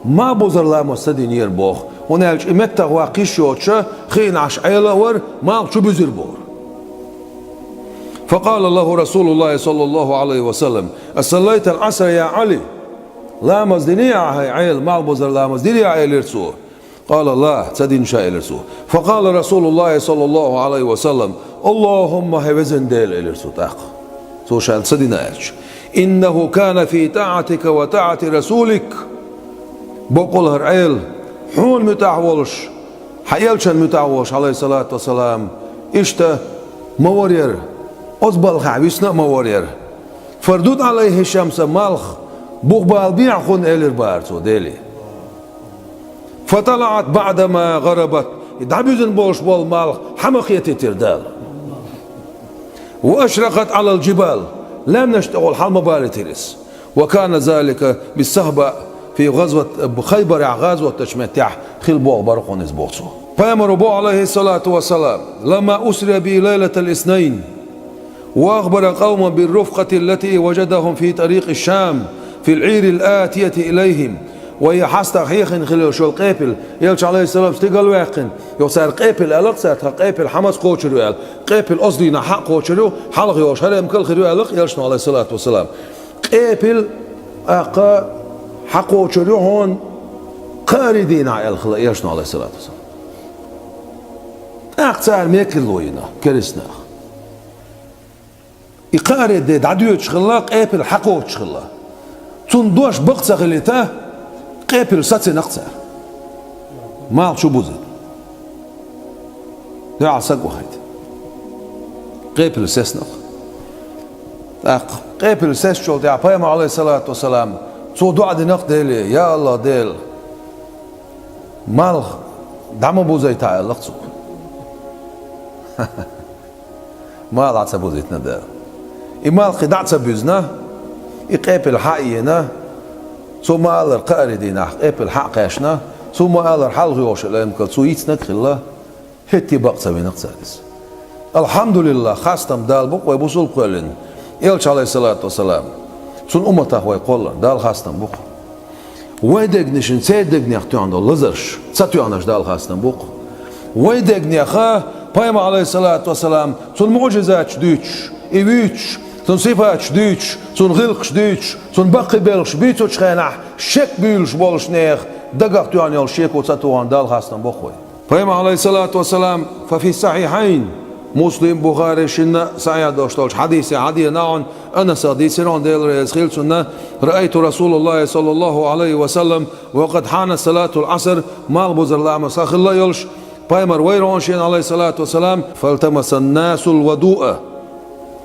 малхбузара ламаз ца динера боху, хӀунда аьлча и меттах ваккха йиш йоцуша, хиъна Ӏаш Ӏела а вара, малх чу буьзира боху. «فقال له رسول الله صلى الله عليه وسلم: أصليت العصر يا علي؟» «Ламаз диний ахь, хӀай Ӏела, малхбузара ламаз дирий ахь?» — элира цо. «قال: لا», ца дина ша, элира цо. «فقال رسول الله صلى الله عليه وسلم: اللهم», хӀай везан Дела, элира цо тӀаккха, цо ша ца дина аьлча, «إنه كان في طاعتك وطاعة رسولك». Боккъал хӀара Ӏела, хьуна муьтӀахь волуш, хьан элчан муьтӀахь волуш, Ӏалайхиссалату вассалам, иштта ма варъяра, оцу балхахь висна а ма варъяра. «فاردد عليه الشمس», малх бухабалабехьа кхунна, элира бахара цо Деле. «فطلعت بعدما غربت», и дӀабуьзна болуш болу малх хьа ма кхетийтира Дала. «وأشرقت على الجبال», лаьмнашна тӀехула хьала ма балийтира иза. «وكان ذلك بالصهباء في غزوة», Хайбарехь гӀазот дечу меттехь хила болх бара кхунна иза боху цо. Пайхамара боху, Ӏалайхиссалату вассалам: «لما أسري بي ليلة الاثنين وأخبر قوما بالرفقة التي وجدهم في طريق الشام في العير الآتية إليهم». Вай хьастагӀа хьехийна хилла йолу къепила, Элча, Ӏалайхиссалам, стигала ваьккхина, юха цара къепила аьлла-кх цара, тхан къепила хьамаца кхочур ю аьлла. Къепила оцу дийнахь хьа а кхочур ю, хьалха йолуш хӀара эмкал хир ю аьлла-кх Элчано, Ӏалайхиссалату вассалам. Къепила, тӀаккха, хьа кхочур ю хьуна кхаарин дийнахь аьлла хилла Элчано, Ӏалайхиссалату вассалам. ТӀаккха цара мекарло йина, керстанаш. И кхаарин де дӀадоьдуш хилла, къепила хьа кхочуш хилла. Цунна дош бакъ ца хилийта, къепила сацийна-кх цара. Малх чу бузийта. ДоьӀал саг вахийта. Къепила сецна-кх. ТӀаккха къепила сецначул тӀаьхьа Пайхамара, Ӏалайхиссалату вассалам, цо доӀа дина-кх Деле: «Я АллахӀ, Дела, малх дӀа ма бузийта», аьлла-кх цо. Малх дӀа ца бузийтина Дала. И малх кхин дӀа а ца буьзна, и къепила хьа а йина, цо ма-аллара, кхаарин дийнахь къепила хьа а кхаьчна, цо ма-аллара, хьалха йолуш йолу эмкал цо йицнарг а хилла, хӀетте а бакъ ца вина-кх цара иза. АлхьамдулиллахӀ, хастам Далла бу-кх вай бусулба кхоьллина, Элча, Ӏалайхиссалату вассалам, цуьнан умматах вай кхолларна, Далла хастам бу-кх. Вайн дегнашна церан дегнех тоьхна долу лазарш ца тоьхнарш Далла хастам бу-кх. Вайн дегнех Пайхамар, Ӏалайхиссалату вассалам, цуьнан муӀжизаташ дуьйцуш, и вуьйцуш, цуьнан сифаташ дуьйцуш, цуьнан гӀиллакхаш дуьйцуш, цуьнан баккхий белхаш буьйцучу хенахь шек буьйлуш болчу нехан дагах тоьхна йолу шеко ца тоьхна Далла хастам бу-кх вай. Пайхамар, Ӏалайхиссалату вассалам, ففي الصحيحين, Муслим, Бухари шинна а сахьихь долуш долчу хьадисехь хьадийцина, Анаса дийцина, Дела реза хила цунна: «رأيت رسول الله صلى الله عليه وسلم وقد حانت صلاة العصر», малх бузаран ламаз схьа хилла йолуш, Пайхамар вайра хьуна шена, Ӏалайхиссалату вассалам: «فالتمس الناس الوضوء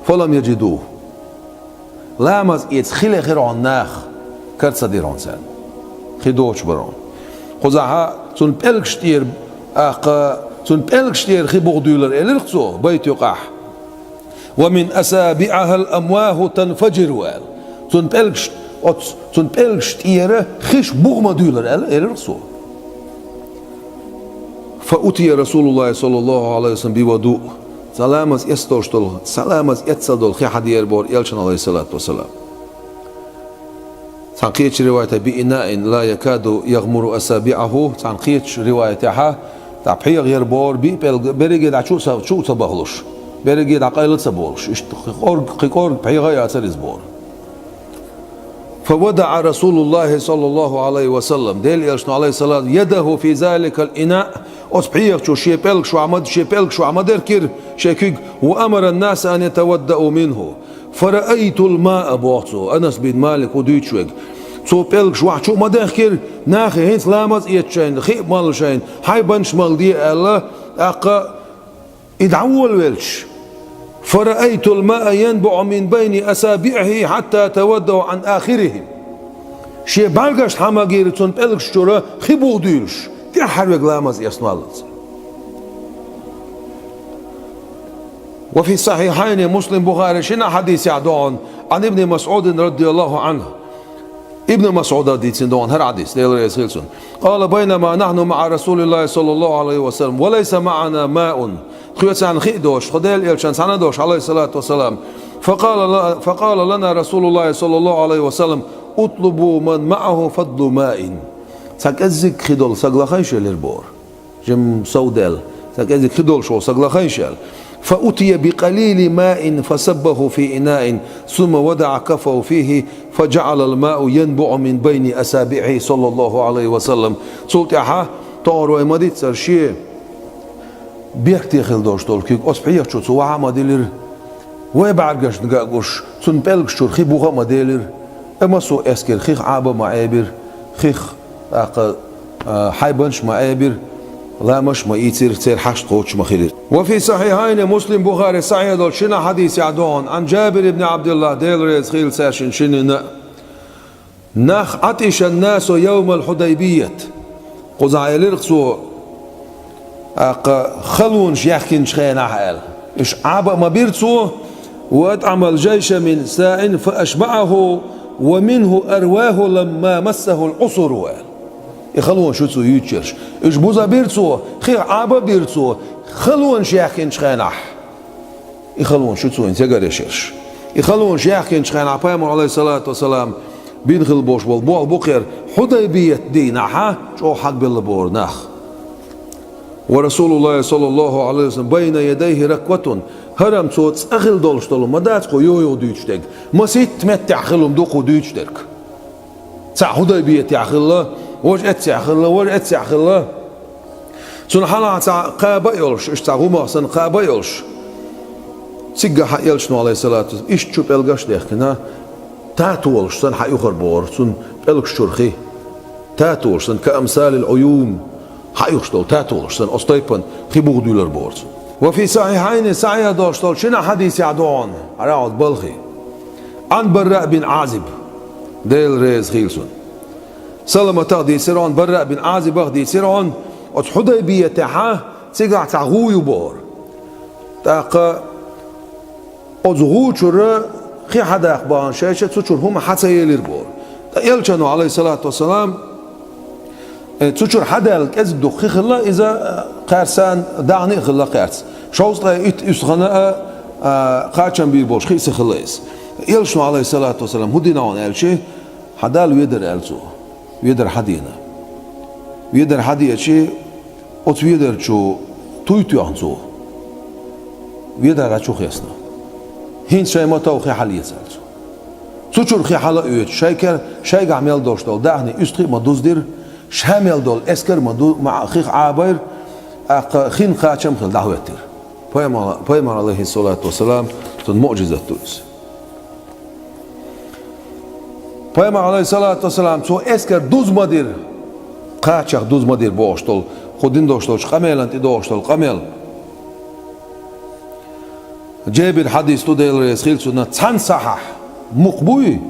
فلم يجدوه». Ламаз эца хиле хир хьуна наха, кара ца дира хьуна царна. Хи доцуш бара хьуна. Кхузахь цуьнан пӀелгаш тӀера, тӀаккха, цуьнан пӀелгаш тӀера хи буха дуьйлура, элира-кх цо, байта юкъахь: «ومن أصابعها الأمواه تنفجر», аьлла. Цуьнан пӀелгаш, оцу, цуьнан пӀелгаш тӀера хиш буха ма дуьйлура, аьлла, элира-кх цо. «فأتي رسول الله صلى الله عليه وسلم بوضوء». Цхьа ламаз эцна долуш долу, цхьа ламаз эцна долу хи хьадеара боху Элчанна, Ӏалайхиссалату вассалам. Цхьана кхечу риваятехь: «بإناء لا يكاد يغمر أصابعه», цхьана кхечу риваятехь, тӀаккха пхьегӀа яра боху биъ пӀелг берриге дӀа чу а ца, чу а ца бахалуш, берриге дӀа къайла а ца болуш, иштта кхин кӀорг, кхин кӀорг пхьегӀа а яцара иза боху. «فوضع رسول الله صلى الله عليه وسلم», Делан Элчано, Ӏалайхиссалам, «يده في ذلك الإناء», оцу пхьегӀа чу шен пӀелгаш чохь ма, шен пӀелгаш чохь ма деркира шен куьг, «وأمر الناس أن يتوضؤوا منه فرأيت الماء», боху цо, Анас бин Малика ву дуьйцуш верг. Цо пӀелгаш чохь чу а ма дехкира, нахе хӀинца ламаз эцча шайна, хи а малла шайна, хьайбанаш малла де аьлла, тӀаккха и дӀаволавелча: «فرأيت الماء ينبع من بين أصابعه حتى توضأ عن آخرهم». Шен бӀаьргашна хьа ма гира цуьнан пӀелгаш чуьра хи буха дуьйлуш, тӀаьххьара верг ламаз эцна валлалц. «وفي الصحيحين», Муслим, Бухари шинна а хьадисехь догӀу, «عن ابن مسعود رضي الله عنه». Ибн МасӀуда дийцина догӀу хӀара хьадис, Дела реза хила цунна. «قال: بينما نحن مع رسول الله صلى الله عليه وسلم وليس معنا ماء». Тхоьцарна хи а доцуш, тхо Делан Элчанца цхьаьна а доцуш, Ӏалайхиссалату вассалам. «فقال ل-، فقال لنا رسول الله صلى الله عليه وسلم: اطلبوا من معه فضل ماء». Цхьа кӀеззиг хи долу саг лахайша, элира боху. Жимма совдаьлла, цхьа кӀезиг хи долуш волу саг лахайша аьлла. «فأتي بقليل ماء فصبه في إناء ثم وضع كفه فيه فجعل الماء ينبع من بين أصابعه صلى الله عليه وسلم». Цул тӀаьхьа, тохара вай ма-дийццара, шен бехке хила долуш долу куьг оцу пхьегӀа чу цо вахьа а ма дилира. Вай бӀаьргашна ган а гуш, цуьнан пӀелгаш чуьра хи буха а ма делира. Амма цо эскира, хих Ӏаба а ма Ӏебира, хих, тӀаккха, а, хьайбанаш а ма Ӏебира, ламазаш а ма ийцира, церан хьашт кхочуш ма хилира. «وفي الصحيحين», Муслим, Бухари сахьихь долчу шина хьадисехь догӀу, «عن جابر بن عبد الله», Дела реза хила цаьршинна шинна а. «نخ عطش الناس يوم الحديبية». Кхузахь элира-кх цо, тӀаккха халонаш яьхкинчу хенахь аьлла. Уьш Ӏаба а ма бира цо: «وأطعم الجيش من صاع فأشبعه ومنه أرواه لما مسه العسر», аьлла. И халонаш ю цо юьйцуш ерш. Уьш буза бира цо, хих Ӏаба бира цо, халонаш яьхкинчу хенахь. И халонаш ю цо хӀинца эггара еш ерш. И халонаш яьхкинчу хенахь Пайхамар, Ӏалайхиссалату вассалам, бина хила болуш болу болх бу кхера, Хьудайбият дийнахьа чӀогӀа хьагбелла бора нах. Ва Расулуллахи саллаллаху Ӏалайхи ва саллам, байна ядайхи ракватун, хӀара-м цо цкъа хила долуш долу ма дац кху йо-йо дуьйцуш дерг, масийтта меттехь хила хӀума ду кху дуьйцуш дерг. Цхьаъ Хьудайбиятехь хилла, важа эццехь хилла, важа эццехь хилла. Цунна хьалха цхьа кхаба а йолуш, иштта цхьа гӀумах санна кхаба а йолуш, циггахь а элчано, Ӏалайхиссалату вассалам, иштта чу пӀелгаш а дехкина, татолаш санна хьан юхар бохура, цунна пӀелгаш чуьра хи. Татолаш санна, каамсалил Ӏуюн, хьан юхаш долу татолаш санна, оцу тайпана хи буха дуьйлар бохура цунна. Ва фи сахьихьайни, сахьихь долуш долчу шина хьадисехь догӀу, хьарахь оцу балхе. Ан Барра бин Ӏазиб, Дела реза хила цунна. Саламатах дийцира хьуна, Барра бин Ӏазибах дийцира хьуна, оцу Хьудайбиятехьа цигахь цхьа гӀу ю бохура. ТӀаккха оцу гӀу чуьра хи хьадаккха бахана шайша цу чуьра хӀума хьа ца елира бохура. Ткъа элчано, Ӏалайхиссалату вассалам, э, цу чуьра хьадаьлла кӀезиг дукха хи хилла, иза, э, кхаьрсан дахне а хилла кхаьрца. Шовзткъе итт уьстагӀана а, а, кхачам бийр болуш хи ца хилла иза. Элчано, Ӏалайхиссалату вассалам, хӀун дина хьуна аьлча, хьан Далла ведар аьлла цо. Ведар хьан дийна? Ведар хьан деачи, оцу ведар чу туй тоьхна цо. Ведар чу хесна. ХӀинца шайн ма тов хи хьалеца аьлла цо. Цу чуьра хи хьала а оьцуш, шай кер-, шайгахь мел долуш долу дахне уьстагӀий а ма дуздира, ша мел долу эскар а ма ду-, ма хих Ӏабайра, тӀаккха хин кхачам а хилла дӀахӀоьттира. Пайхамар, Пайхамар, Ӏалайхиссалату вассалам, цунна муъжизат ду иза. Пайхамар, Ӏалайхиссалату вассалам, цо эскар дуза ма дира, кхачех дуза ма дира бохуш долу, кху дина долуш долчу къамелан тӀе догӀуш долу къамел. Джебир хьадис ду, Дела реза хила цунна, цхьана сахьахь, мукх буй,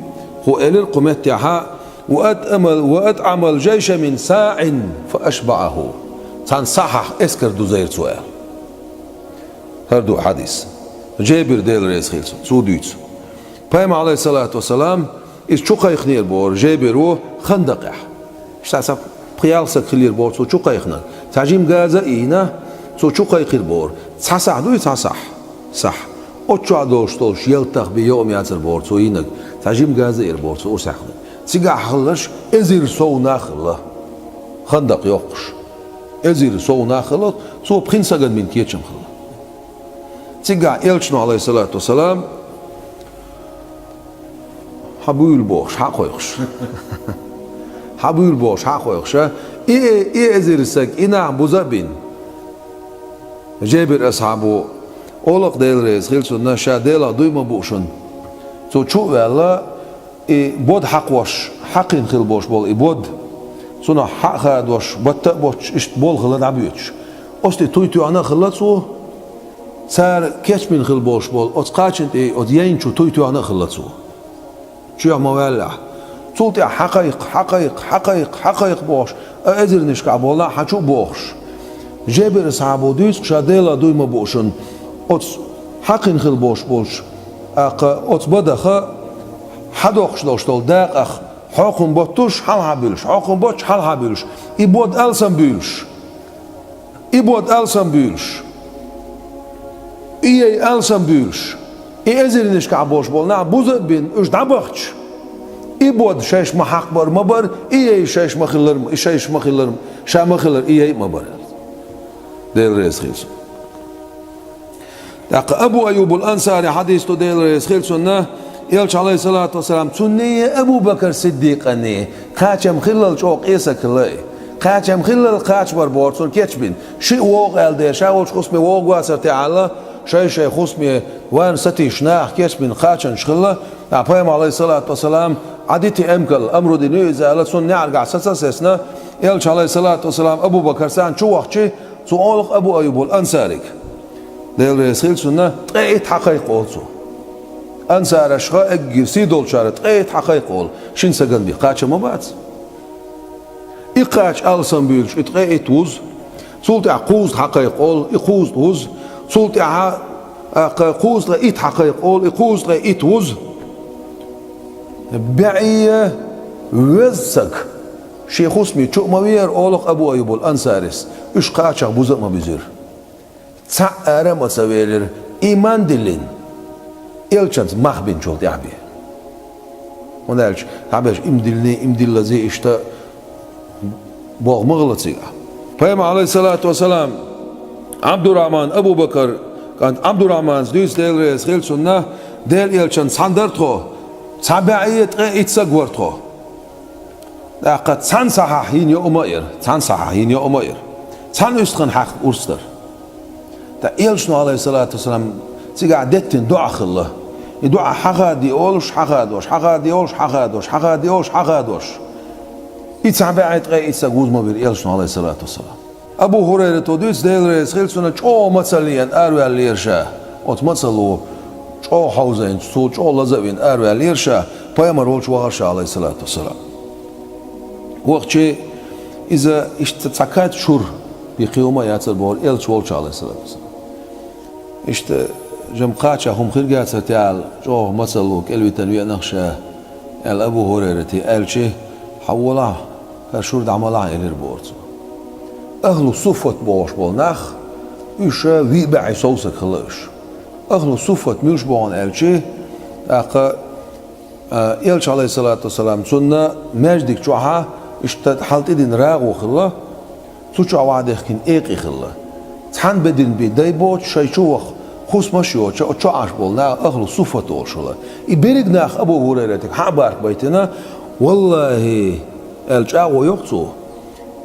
кху элира кху меттехьа, ва атӀамал, ва атӀамал джайша мин саӀин фа ашбаӀаху. Цхьана сахьахь эскар дузайра цо аьлла. ХӀара ду хьадис. Джебир, Дела реза хила цунна, цо дуьйцу. Пайхамар, Ӏалайхиссалату вассалам, иза чу кхайкхинера бохура Джебир ву Хандакъехь. Иштта цхьа пхи-ялх саг хилира бохура цо чу кхайкхинарг. Цхьа жима газа а йина, цо чу кхайкхира бохура. Цхьа сахь дуй, цхьа сахь? Сахь. Оцу чохь долуш долуш ялтах бен йоам яцара бохура цо йинарг. Цхьа жима газа а йира бохура цо урсехь хиларг. Цигахь хилларш эзар сов нах хилла. Хандакъ йоккхуш. Эзар сов нах хилла, цо пхин сагана бина кечам хилла. Цигахь элчано, Ӏалайхиссалату вассалам, хьан буьйлу бохуш, хьан а кхойкхуш. Хьан буьйлу бохуш, хьан а кхойкхуш, а? И, и эзар саг, и нах буза а бина. Джебир асхьабо, олакъ, Дела реза хила цунна, ша Делах дуй ма бу шуна. Цо чу а ваьлла, и бод хьакхош, хьакхина хила болуш болу и бод, цунах хьа а хадош, батта а боцуш, иштта болу хилла дӀабоьдуш. Оцу тӀе туй тоьхна а хилла цо, цара кечбина хила болуш болу оцу кхачан тӀе оцу яйна чу туй тоьхна а хилла цо. Чоьхьа ма ваьллехь. Цул тӀаьхьа хьакхайкха, хьакхайкха, хьакхайкха, хьакхайкха бохуш, а эзарнашкахь болу нах хьан чу а бохуш. Джебир асхьабо дуьйцу, ша Делах дуй ма бу шуна, оцу хьакхина хила болуш болуш, тӀаккха оцу бадаха хьадоккхуш долуш долу дакъах хьокхун боттуш хьалха буьлуш, хьокхун боттуш хьалха буьлуш, и бод алсам буьйлуш, и бод алсам буьйлуш, и яй алсам буьйлуш, и эзарнашкахь болуш болу нах буза а бина, уьш дӀабахча, и бод шайша ма хьакхабар ма бара, и яй шайша ма хилар, и шайша ма хилар, ша ма хилар, и яй а ма бара. Дела реза хила цунна. ТӀаккха Абу Айюбул Ансари хьадис ду, Дела реза хила цунна, Элча, Ӏалайхиссалату вассалам, цунний, Абу Бакр Сиддикъанний кхачам хиллал чӀогӀа къесаг хилла и. Кхачам хиллал кхачабар бохура цунна кечбина. Шиъ вогӀу аьлла дела, ша волчу хӀусаме вогӀу вацара те аьлла, шай-шай хӀусаме варна сатийсаш наха кечбина кхачанаш хилла. Ткъа Пайхамар, Ӏалайхиссалату вассалам, Ӏадити эмкал, амру дина ю иза аьлла, цунна неӀаргахь саца а сецна, Элча, Ӏалайхиссалату вассалам, Абу Бакр царна чу вахчи, цо олу-кх Абу Айюбул Ансарига, Дела реза хила цунна, ткъе итт хьакхайкха олу цо. Ансарашха эггара сий долчара ткъе итт хьакхайкха олу, шина сагана бен кхача ма бац. И кхача алсам буьйлуш, и ткъе итт вузу, цул тӀаьхьа кхузткъа хьакхайкха олу, и кхузткъа вузу, цул тӀаьхьа, а, кхузткъе итт хьакхайкха олу, и кхузткъе итт вузу. БӀе веза саг. Шен хӀусаме чу а ма веара, олу-кх Абу Айюбул Ансарис, уьш кхачах буза а ма буьзира. Цхьаъ ара а ма ца велира, иман а диллина, элчанца мах бинчул тӀаьхьа бен. ХӀунда аьлча, дӀаберш иман диллиний, иман диллазий, иштта болх ма хилла цигахь. Пайхамар, Ӏалайхиссалату вассалам, Ӏабдуррахьман, Абу Бакар кӀант Ӏабдуррахьманца дуьйцу, Дела реза хила цунна, Делан элчанца цхьаьна дара тхо, цхьа бӀе ткъе итт саг вара тхо. ТӀаккха цхьана сахьахь йина йоӀ ма яра, цхьана сахьахь йина йоӀ ма яра. Цхьана уьстагӀан хьаькхна урс дара. ТӀаккха элчано, Ӏалайхиссалату вассалам, цигахь деттина доӀа хилла. И доӀа хьахадий олуш, хьахадош, хьахадий олуш, хьахадош, хьахадий олуш, хьахадош. И цхьа бӀе ткъе итт саг вуза ма вира элчано, Ӏалайхиссалату вассалам. Абу ХӀурайрата дуьйцу, Дела реза хила цунна, чӀогӀа мацалла еана араваьллера ша. Оцу мацалло чӀогӀа хьовзийна, цо чӀогӀа лаза а вина араваьллера ша, пайхамар волчу вахара ша, Ӏалайхиссалату вассалам. Вахча иза иштта цхьа кад шура бен кхин хӀума а яцара бохура элча волчу, Ӏалайхиссалату вассалам. Иштта жимма кхача хӀума хир яцара те аьлла, чӀогӀа мацалло кӀелвитина веана-кх ша, аьлла Абу ХӀурайрате аьлча, хьан волахь, хӀара шура дӀа ма лахь, элира бохура цо. Ахьлу суффат бохуш болу нах, уьш виъ бӀе совсаг хилла уьш. Ахьлу суффат муьлш бу хьуна аьлча, тӀаккха, а, элча, Ӏалайхиссалату вассалам, цунна маьждиг чохьа иштта хьал тӀедина рагӀу хилла, цу чохь охьадехкина экъа хилла. Цхьана бедарна бен дай боцуш, шайн чу ваха хӀусамаш а йоцуш, оцу чохь Ӏаш болу нах ахьлу суффат олуш хилла. И берриг нах Абу ХӀурайратага хьа а барт байтина, валлахӀи, аьлла чӀагӀо йоху цо.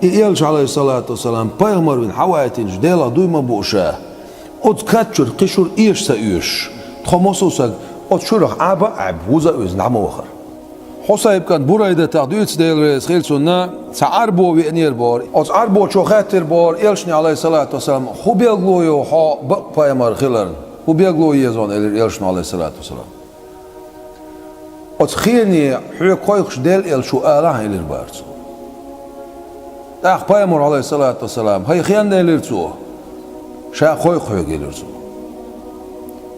И элча, Ӏалайхиссалату вассалам, пайхамар вина хьаваийтинчу Делах дуй ма буу ша. Оцу кад чуьра кхин шура эша ца оьшуш, тхо массо а саг оцу шурах Ӏаба а Ӏаьбна, вуза а вуьзна дӀа ма вахара. Хьусайб кӀант Бурайдатах дуьйцу, Дела реза хила цунна, цхьа Ӏарбо веанера бохура. Оцу Ӏарбочо хаьттира бохура элчане, Ӏалайхиссалату вассалам, хӀун билгало ю хьо бакъ пайхамар хиларна? ХӀун билгало еза хьуна, элира элчано, Ӏалайхиссалату вассалам. Оцу хене хьоьга кхойкхуш Делан элча ву алахьа, элира бара цо. ТӀаккха пайхамар, Ӏалайхиссалату вассалам, хӀай хен, элира цо, ша кхойкху хьоьга, элира цо.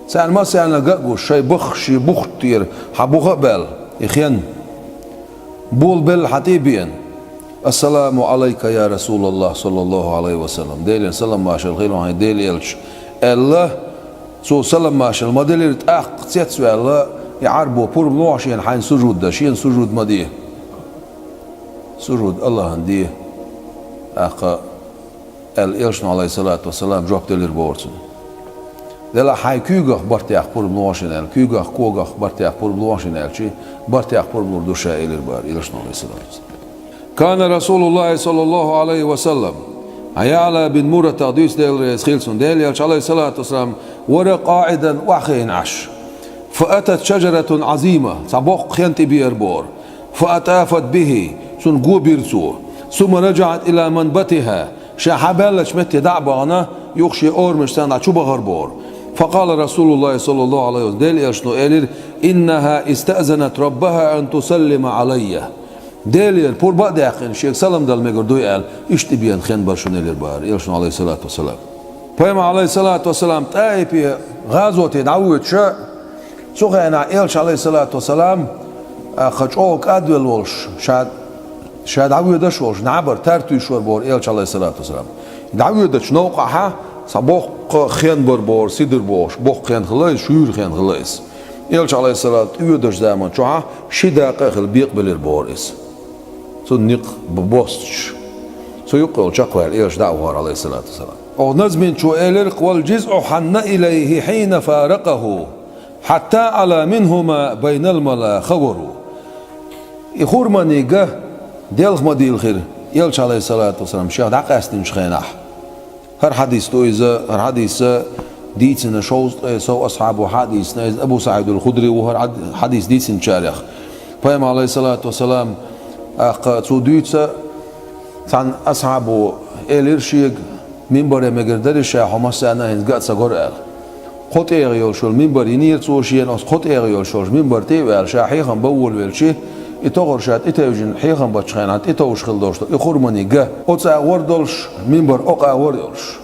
Царна массарна ган а гуш, шайн баххаш шен бухт тӀера хьан буха а баьлла, и хен, болабелла хьан тӀе а беана, «Ассаламу Ӏалайка, я РасулаллахӀ, саллаллахӀу Ӏалайхи ва саллам», Делера салам-маршалла хуьлда хьуна, хӀай Делан элча, аьлла, цо салам-маршалла ма делира, тӀаккха цецваьлла, и Ӏарбо пурба лохьа шена хьайна сужуд дан, шена сужуд ма де. Сужуд АллахӀана де, тӀаккха, аьлла, элчано, Ӏалайхиссалату вассалам, жоп делира бохура цунна. Делахь хьайн куьйгах бартех пурба лохьа шена аьлла, куьйгах, когах бартех пурба лохьа шена аьлча, бартех пурба лур ду ша, элира бара элчано, Ӏалайхиссалату вассалам. Кана РасулуллахӀи, саллаллахӀу Ӏалайхи ва саллам, Ӏаьла бин Мурратах дуьйцу, Дела реза хила цунна, Делан элча, Ӏалайхиссалату вассалам, вара къаӀидан, охьахиъна Ӏаш. Фаатат шажаратун Ӏазима, цхьа боккха хен тӀебеара бохура. Фаатафат бихӀи, цунна го бира цо. Сумма раджаӀат ила манбатихӀа, ша хьабаьллачу метте дӀа а бахана, юха шен орамашца дӀа чу бахара бохура. Факъала РасулуллахӀи, саллаллахӀу Ӏалайхи ва саллам, Делан элчано элира: «ИннахӀа истаъзанат раббахӀа ан тусаллима Ӏалайя». Делера пурба а даьккхина, шега салам дала мегар дуй аьлла, иштта тӀебеана хен бара шуна, элира бара элчано, Ӏалайхиссалату вассалам. Пайхамар, Ӏалайхиссалату вассалам, ТӀаифе гӀазоте дӀавоьдуш, цу хенахь элча, Ӏалайхиссалату вассалам, а, кхин чӀогӀа кӀадвелла волуш, ша, ша дӀавоьдуш волуш, набар тартуьйсуш вара бохура элча, Ӏалайхиссалату вассалам. ДӀавоьдучу новкъахьа цхьа боккха хен бара бохура, сидр бохуш, боккха хен хилла иза, шуьйра хен хилла иза. Элча, Ӏалайхиссалату, тӀевоьдучу заман чохьа ши дакъа а хилла бекъабелира бохура иза. Цунна никъ б-, бостуш. Цу юккъе йолу чекхваьлла элча дӀа а вахара, Ӏалайхиссалату вассалам. Оха назминчо элира: «Вал джизъу хьанна илайхи хьина фаракъаху, хьатта Ӏала минхума байнал мала хавару». И хурманийн га делха ма дийлхира, элча, Ӏалайхиссалату вассалам, шех дӀакъаьстинчу хенахь. ХӀара хьадис ду иза, хӀара хьадис дийцина шовзткъе сов асхьабо хьа а дийцина иза, Абу СаӀидул Худри ву хӀара хьад-, хьадис дийцинчарех. Пайхамар, Ӏалайхиссалату вассалам, тӀаккха цо дуьйцу, цхьана асхьабо элира шега, минбаре мегар дарий ша, хьо массарна а хӀинца ган а ца гора аьлла. Кхо тӀегӀа йолуш йолу минбар йинера цо шена, оцу кхо тӀегӀа йолуш йолчу минбар тӀе а ваьлла, ша хьехам бан волавелча, и тохар ша тӀетевжина хьехам бачу хенахь тӀетовжуш хилла долуш ду и хурманийн га, оцу агӀор долуш, минбар окху агӀор йолуш.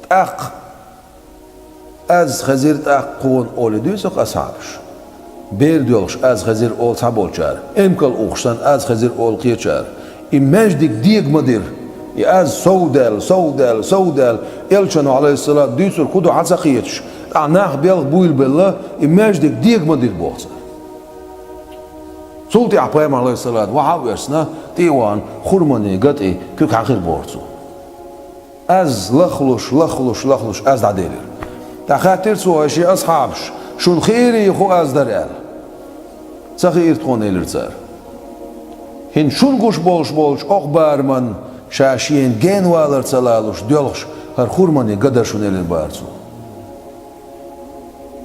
ТӀаккха аз хезира тӀаккха кхуна олий дуьйцу-кх асхьабаш. Бер доьлхуш аз хезира олу цхьаболчара, эмкал ухуш санна аз хезира олу кхечара. И маьждиг дега ма дира. И аз сов даьлла, сов даьлла, сов даьлла, Элчано, Ӏалайхиссалату, дуьйцург хӀун ду хьа ца кхеташ, тӀаккха нах белха буйла белла, и маьждиг дега ма дира боху цара. Цул тӀаьхьа пайхамар, Ӏалайхиссалату, вахьа а воьссина, тӀе а вахана, хурманийн ган тӀе куьг хьаькхира боху цо. Аз лахлуш, лахлуш, лахлуш, аз дӀаделира. ТӀаккха хаьттира цо шен асхьабаш: «Шуна хиирий хӀун аз дар?» — аьлла. «Ца хиира тхуна», — элира цара. «ХӀинца шуна гуш болуш болчу окху бараман ша шена генавалар ца лалуш доьлхуш, хӀара хурманийн ган дара шуна», — элира бара цо.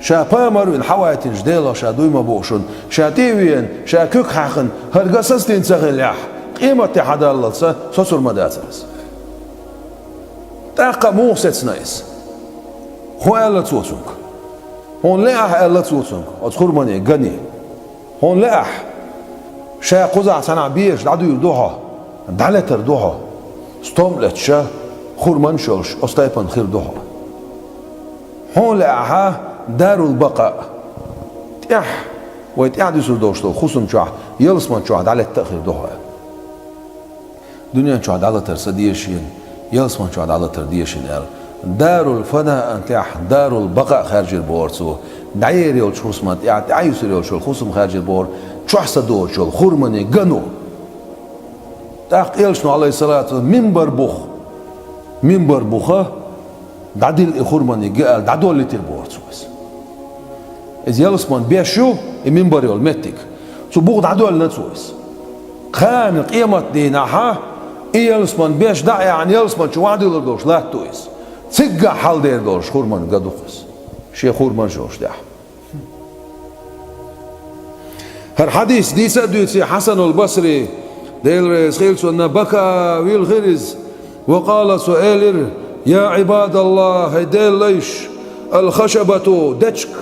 Ша пайхамар вина хьаваийтинчу Делах ша дуй ма боху шуна, ша тӀе а веана, ша куьг хьаькхна, хӀара ган сацдина ца хиллехь, къематде хьадаллалц соцур ма дацара иза. ТӀаккха муха сецна иза? ХӀун аьлла цо цуьнга? «ХӀунда лаахь», — аьлла цо цуьнга, оцу хурманийн гане. «ХӀунда лаахь, ша кхузахь цхьанхьа беша дӀадуьйр ду хьо, дӀалетар ду хьо, стом а леташ, хурманаш а йолуш, оцу тайпана хир ду хьо. ХӀунда лаахь, дарул бакъа, тӀаьхьа, вай тӀаьхьа дуьсур долуш долу хӀусам чохь, ялсаман чохь дӀалетта а хир ду хьо». Дуьнен чохь дӀалатар ца деза шена, ялсаман чохь дӀалатар деза шена аьлла, дарул фанаан тӀехь дарул бакъа хаьржира боху цо. ДӀаер йолчу хӀусаман тӀехь дӀаюьсур йолчу хӀусам хаьржира боху, чохь са доцуш йолу хурманийн гано. ТӀаккха Элчано, Ӏалайхиссалату, минбар буха, минбар буха, дӀадилла и хурманийн ган аьлла, дӀадоллийтира боху цо иза. Иза ялсаман беш ю, и минбар йолу меттиг. Цу буха дӀадоьллина цо иза. Кхана къематдийнахьа и ялсаман беш дӀа а яхьна, ялсаман чу вахьадуьйлур долуш латто иза. Циггахь хьаладер долуш хурманийн ган ду-кх иза. Шен хурманаш йолуш тӀехь. ХӀара хьадис дийца а дуьйций Хьасанул Басри, Дела реза хила цунна, бака, вилхира иза. Ва къала, цо элира: «Я Ӏибадаллахь, хӀай Делан лайш, ал-хашабату, дечка,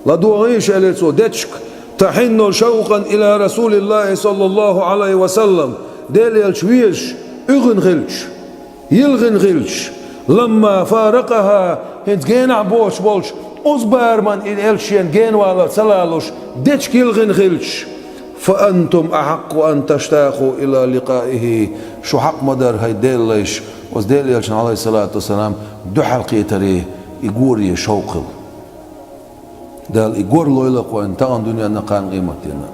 ладогӀийша», — элира цо, — «дечка, тахьинну шавкъан ила Расулиллахи саллаллаху Ӏалайхи ва саллам, Делан Элча везаш, уьгӀина хилча, йилхина хилча, ламма фаракъаха, хӀинца генахь боцуш болчу, оцу бараман и Элча шена генавалар ца лалуш, дечка йилхина хилча, фа антум ахьакъу ан таштакъу ила ликъаихи, шу хьакъ ма дара, хӀай Делан лайш, оцу Делан Элчанна, Ӏалайхиссалату вассалам, дуьхьал кхетаре, и горе шовкъ хила». Дала и гор лойла-кх вайна тахана дуьненна, кхана къематдийнахь.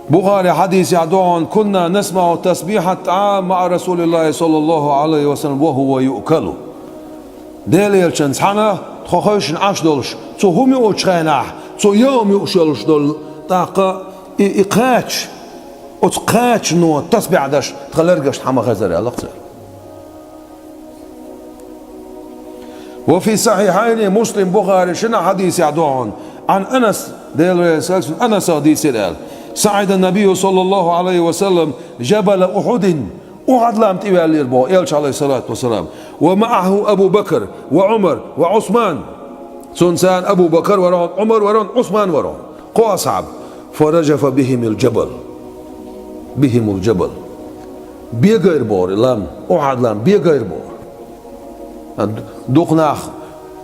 Бухари хьадисехь ду хьуна: «Кунна насмаӀу тасбихьат тӀаам маӀа Расулиллахи саллаллаху Ӏалайхи ва саллам ва хӀува юъкалу». Делан Элчанца цхьаьна тхо хевшина Ӏаш долуш, цо хӀума юучу хенахь, цо яа хӀума юуш йолуш долу, тӀаккха и, и кхача, оцу кхачано тасбихь деш тхан лергашна хьан ма хезара аьлла-кх цара. Ва фи сахьихьайни, Муслим, Бухари шина хьадисехь ду хьуна, Ӏан Анас, Делан реза хила цунна, Анасах дийцира аьлла: «СаӀида набийю саллаллаху Ӏалайхи ва саллам жабала Ухьудин», Ухьад лам тӀе ваьллера боху Элча, Ӏалайхиссалату вассалам, «ва маӀаху Абу Бакр, ва Ӏумар, ва Ӏусман». Цунна царна Абу Бакр вара хьуна, Ӏумар вара хьуна, Ӏусман вара хьуна. Кхо асхьаб. «Фа раджафа бихимил джабал». Бихимул джабал. Бегайра боху лам, Ухьад лам бегайра боху. Дукха нах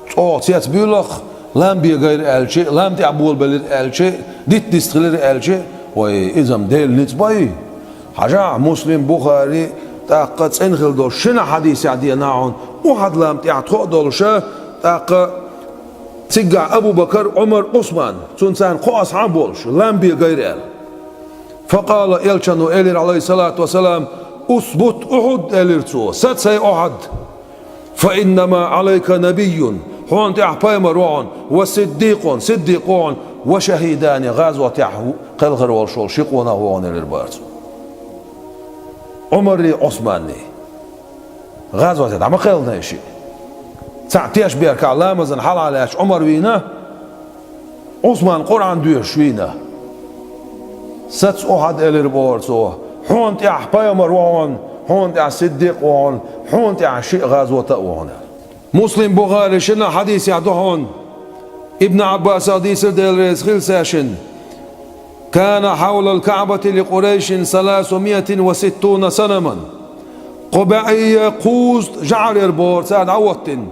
чӀогӀа цецбуьйлу-кх, лам бегайра аьлча, лам тӀехь болабелира аьлча, дитт-дист хилира аьлча, вай, иза-м Делан ницкъ бай. Хьажахь, Муслим, Бухари, тӀаккха цӀена хила долу шина хьадисехь деана хьуна, Ухьад лам тӀехь тхо а долуша, тӀаккха циггахь Абу Бакр, Ӏумар, Ӏусман, цунна царна кхо асхьаб болуш, лам бегайра аьлла. Факъала, Элчано элира, Ӏалайхиссалату вассалам: «Усбут Ухьуд», — элира цо, — «саца, хӀай Ухьад». «Фа иннама Ӏалайка набийюн», хьуна тӀехь пайхамар ву хьуна, «ва сиддикъун», сиддикъ ву хьуна, «ва шахидани», гӀазотехь кхелхар волуш волу ши къонах ву хьуна, элира бара цо. Ӏумаррий, Ӏусманний гӀазотехь дӀа ма кхелхина шиъ. Цхьаъ тешнабехкахь ламазан хьалха лаьтташ Ӏумар вийна, Ӏусман Къуръан доьшуш вийна. «Саца, Ухьад», — элира бохура цо, — «хьуна тӀехь пайхамар ву хьуна, хьуна тӀехь сиддикъ ву хьуна, хьуна тӀехь шиъ гӀазота а ву хьуна». Муслим, Бухари шина хьадисехь ду хьуна, Ибн Ӏаббасах дийцира, Дела реза хила цаьршинна: «Кана хьавлал Каъбати ли Къурайшин саласумиатин ва ситтуна санаман». Кхо бӀе кхузткъа жӀар яра бохура цара дӀахӀоттийна,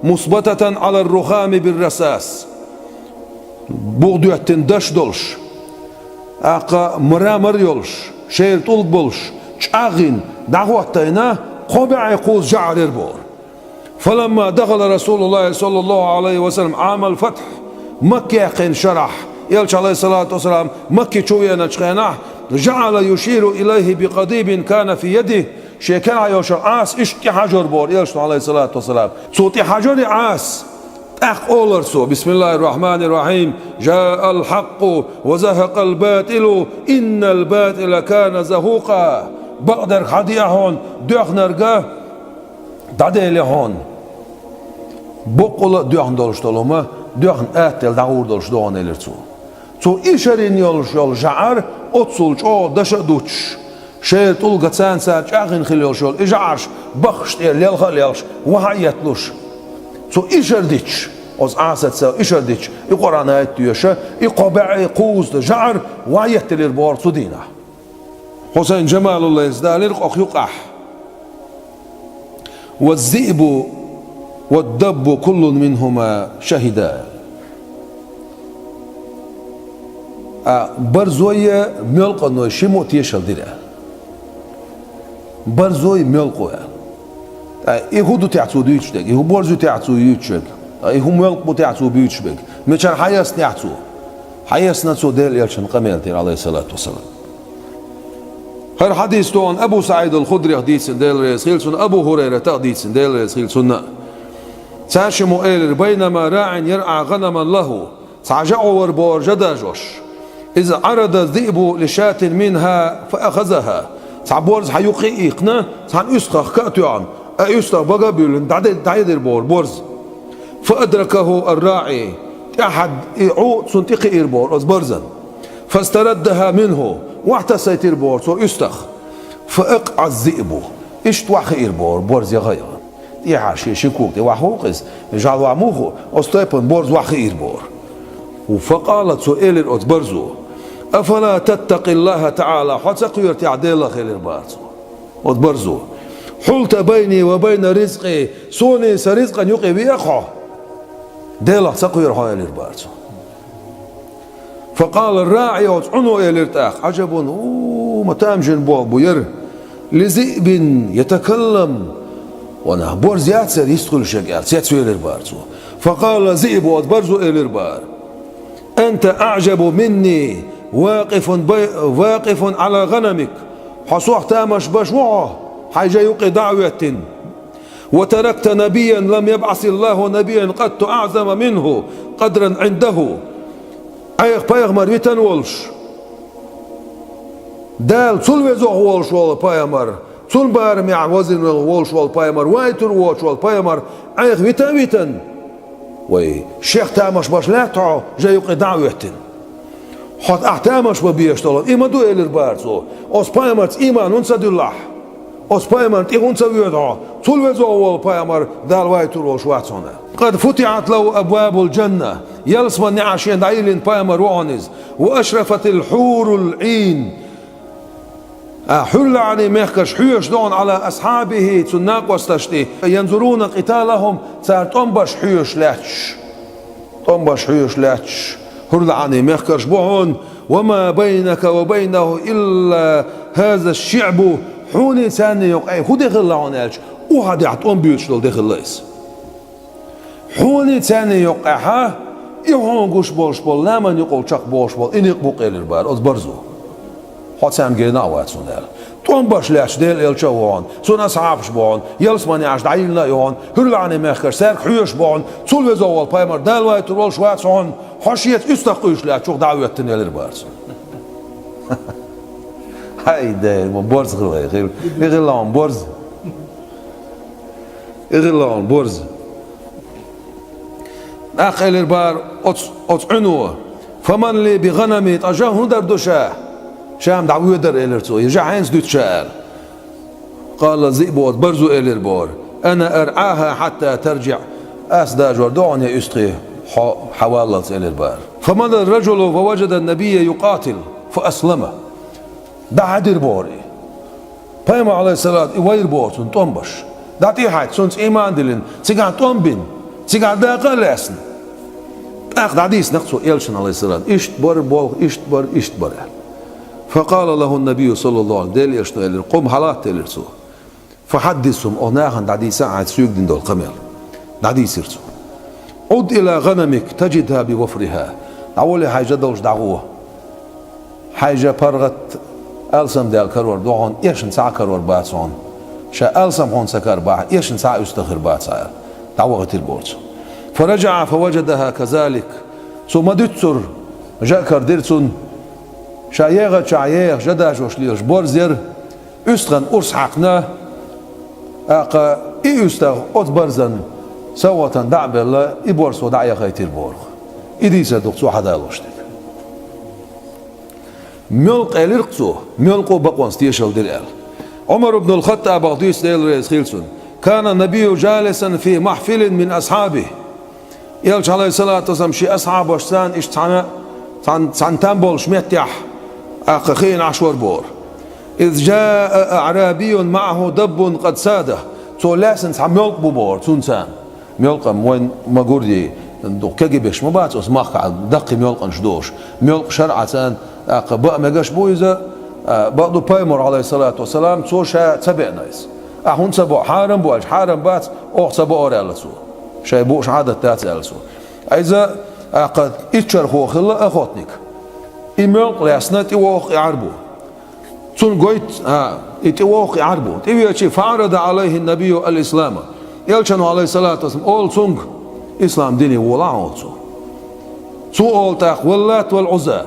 «мусбататан Ӏалар рухами бир расас». Бух доьттина даш долуш, тӀаккха мрамор йолуш, шера тӀулг болуш, чӀагӀйина дӀахӀоттийна, кхо бӀаьи кхузза жӀар яр боху. فلما دخل رسول الله صلى الله عليه وسلم عام الفتح, Макка яьккхинчу шарахь, Элча, عليه الصلاة والسلام, Макка чу веанчу хенахь, جعل يشير إليه بقضيب كان في يده, шен карахь йолчу Ӏаса иштта тӀехьажор боху Элчано, عليه الصلاة والسلام. Цо тӀехьажор и Ӏаса, тӀаккха олура цо: بسم الله الرحمن الرحيم، جاء الحق وزهق الباطل إن الباطل كان زهوقا. Бакъдерг хьан деа хьуна, доьхнарг дӀаделла хьуна. Боккъала а доьхна долуш долу хӀума, доьхна атта дӀагӀур долуш ду хьуна, элира цо. Цо ишар йина йолуш йолу жӀар оццул чӀогӀа даш а дуттуш, шера тӀулга царна цара чӀагӀйина хила йолуш йолу и жӀарш баххаш тӀера лелха а лелхаш, вахьа а етталуш. Цо ишар дича, оцу Ӏасаца ишар дича, и Къуръан аят доьшу, и кхо бӀаьи кхузза жӀар вахьа етталира боху цу дийнахь. Хьусайн Джамалуллайс далира оха юкъахь: والذئب والدب كل منهما شهدا. А барзой, моьлкъаной шиммо тешал дира. Барзой, моьлкъой. Ткъа и хӀун ду техь цо дуьйцуш дерг? И хӀун борз ю техь цо юьйцуш верг? Ткъа и хӀун моьлкъа бу техь цо буьйцуш берг? Мичара хьаэцна техь цо? Хьаэцна цо Делан Элчан къамел тӀера, عليه الصلاة والسلام. ХӀара хьадис тӀехь Абу СаӀид ал-Худрех дийцина, Дела реза хила цунна, Абу ХӀурайрата а дийцина, Дела реза хила цунна. Цаьршиммо элира: بينما راع يرعى غنما له. Цхьа жаӀу вара боху жа дажош. إذ عرض الذئب لشاة منها فأخذها. Цхьа борз хьан юккъе а иккхина, цхьана уьстагӀах ка а тоьхна, а уьстагӀ бага а буьйлина, дӀаде-, дӀаедира боху борз. فأدركه الراعي. ТӀаьхьа и Ӏу цунна тӀекхиира боху оцу борзан. فاستردها منه. Вахьа тасийтира боху цо уьстагӀ. فأقعى الذئب. Иштта вахьа хиира боху борз яха а яхана. ТӀехьа шен ши кога тӀе вахьа хӀутту иза, жӀалван муха, оцу тайпана борз вахьа хиира боху. فقال, цо элира оцу борзо: أفلا تتقي الله تعالى, хьо ца кхоьру техь Делах, элира боху цо. Оцу борзо: حلت بيني وبين رزقي, суний сан ризкъан юкъе веа хьо. Делах ца кхоьру хьо, элира боху цо. فقال الراعي, оцу Ӏуно элира тӀаккха: عجب, у, ма тамашийна болх бу яра, لذئب يتكلم, ванах, борз яцара йистхуьлуш ерг аьлла, цецвелира боху цо. فقال الذئب, оцу борзо элира боху: أنت أعجب مني واقف بي-, واقف على غنمك. Хьо сох тамаш беш ву хьо, хьайн жа юккъе дӀа а хӀоьттина. وتركت نبيا لم يبعث الله نبيا قط أعظم منه قدرا عنده. Айхьа пайхамар витина волуш, Дала цул везох волуш волу пайхамар, цул барамехь вазвина волуш волу пайхамар, вайтур воцуш волу пайхамар айхьа вита а витина. Вай, шех тамаш беш лаьтта хьо, жа юккъе дӀа а хӀоьттина. Хьо ахь тамаш бан безаш долу, и ма ду, элира боху цо. Оцу пайхамарца ийман хӀунда ца дуьллу ахь? Оцу пайхамарна тӀе хӀунда ца воьду хьо? Цул везо волу пайхамар Дала вайтур волуш вац хьуна. قد فتحت له أبواب الجنة. Ялсаман неӀарш шена дӀайиллина пайхамар ву хьуна иза. وأشرفت الحور العين. А, хьуьрлаӀанийн мехкарш хьоьжуш ду хьуна على أصحابه, цуьнан накъосташна тӀе, ينظرون قتالهم, цара тӀом беш хьоьжуш лаьтташ. ТӀом беш хьоьжуш лаьтташ хьуьрлаӀанийн мехкарш бу хьуна. وما بينك وبينه إلا هذا الشعب. Хьуний царний юкъахь хӀун де хилла хьуна аьлча, Ухьудехь тӀом буьйцуш долу де хилла иза. Хьуний царний юккъехь и хьуна гуш болуш болу, ламанна юкъал чекхбохуш болу и некъ бу-кх, элира боху оцу борзо. Хьо царна гена а вац хьуна аьлла. ТӀом беш лаьтташ Делан Элча а ву хьуна, цуьнан асхьабаш бу хьуна, ялсаман неӀарш дӀайиллина а ю хьуна, хьуьрлаӀанийн мехкарш цаьрга хьоьжуш бу хьуна, цул везо волу пайхамар Дала вайтур волуш вац хьуна, хьо шеца уьстагӀ къуьйсуш лаьтташ юха дӀа а хӀоьттина, элира боху цо. Хьай, де, ма борз хилла, хилла. И хилла хьуна борз. И хилла хьуна борз. ТӀаккха элира боху оцу, оцу Ӏуьно: فمن لي بغنمي, ткъа жа хӀун дар ду ша? Ша-м дӀавоьду, элира цо, и жа хьенца дуьту ша аьлла. قال الذئب, оцу борзо элира боху: أنا أرعاها حتى ترجع. Ас дажор ду хьуна и уьстагӀий, хьо хьаваллалц, элира боху. فمضى الرجل فوجد النبي يقاتل فأسلم. ДӀахьаьдира боху и. Пайхамар, Ӏалайхиссалату, и вайра боху цунна тӀом беш. ДӀатӀехьаьдда, цунца ийман а диллина, цигахь тӀом бина, цигахь дакъа а лаьцна. ТӀаккха дӀадийцина-кх цо Элчанна, Ӏалайхиссалату, иштта бара болх, иштта бара, иштта бара аьлла. فقال له النبي صلى الله عليه وسلم, Делан Элчано элира: «قم, хьалатта», — элира цо. «فحدثهم, оха нахана дӀадийца хьайца соьга дина долу къамел». ДӀадийцира цо. «عد إلى غنمك تجدها بوفرها». ДӀаволле, хьайн жа долуш дӀагӀо. Хьайн жа паргӀат алсам даьлла карор ду хьуна, эшна цхьа а карор бац хьуна. Ша алсам хьуна ца кара бахьа, эшна цхьа а уьстагӀ хир бац хьан, аьлла, дӀавахийтира боху цо. فرجع فوجدها كذلك. Цо ма-дуьццура, жа а карадира цунна. Ша ехачохь еха жа дажош лелаш борз яра, уьстагӀна урс хьаькхна, тӀаккха и уьстагӀ оцу барзан совгӀатана дӀа а белла, и борсо дӀа а яхийтира боху. И дийцар ду-кх цо хьадалош дерг. Моьлкъа элира-кх цо, моьлкъо бакъонца тешалла дира аьлла. Ӏумар ибн ал-ХаттӀабах дуьйцу, Дела реза хила цунна: «كان النبي جالسا في محفل من أصحابه». Элча, Ӏалайхиссалату вассалам, шен асхьабашца иштта цхьана, цхьана, цхьана там болуш меттехь тӀаккха хиъна Ӏаш вара боху. «إذ جاء أعرابي معه دب قد ساده». Цо лаьцна цхьа моьлкъа бу боху цунна царна. Моьлкъа-м вайна ма-гурра, дукха кегий берш ма бац оцу махкахь даккхий моьлкъанаш долуш. Моьлкъа шарӀаца тӀаккха баа мегаш бу иза, а, бакъду, пайхамар, Ӏалайхиссалату вассалам, цо ша ца беана иза. Ахь хӀунда ца бо, хьарам бу аьлча, хьарам бац, оха ца бо аьлла цо. Шайн бууш Ӏадат дац аьлла цо. Иза тӀаккха иччархо хилла, охотник. И моьлкъа лаьцна тӀевогӀу и Ӏар бу. Цунна гойту, а, и тӀевогӀу и Ӏар бу. ТӀевеача, «فعرض عليه النبي الإسلام». Элчано, Ӏалайхиссалату вассалам, олу цуьнга: «Ислам дине волахь», — олу цо. Цо олу тӀаккха: «واللات والعزى».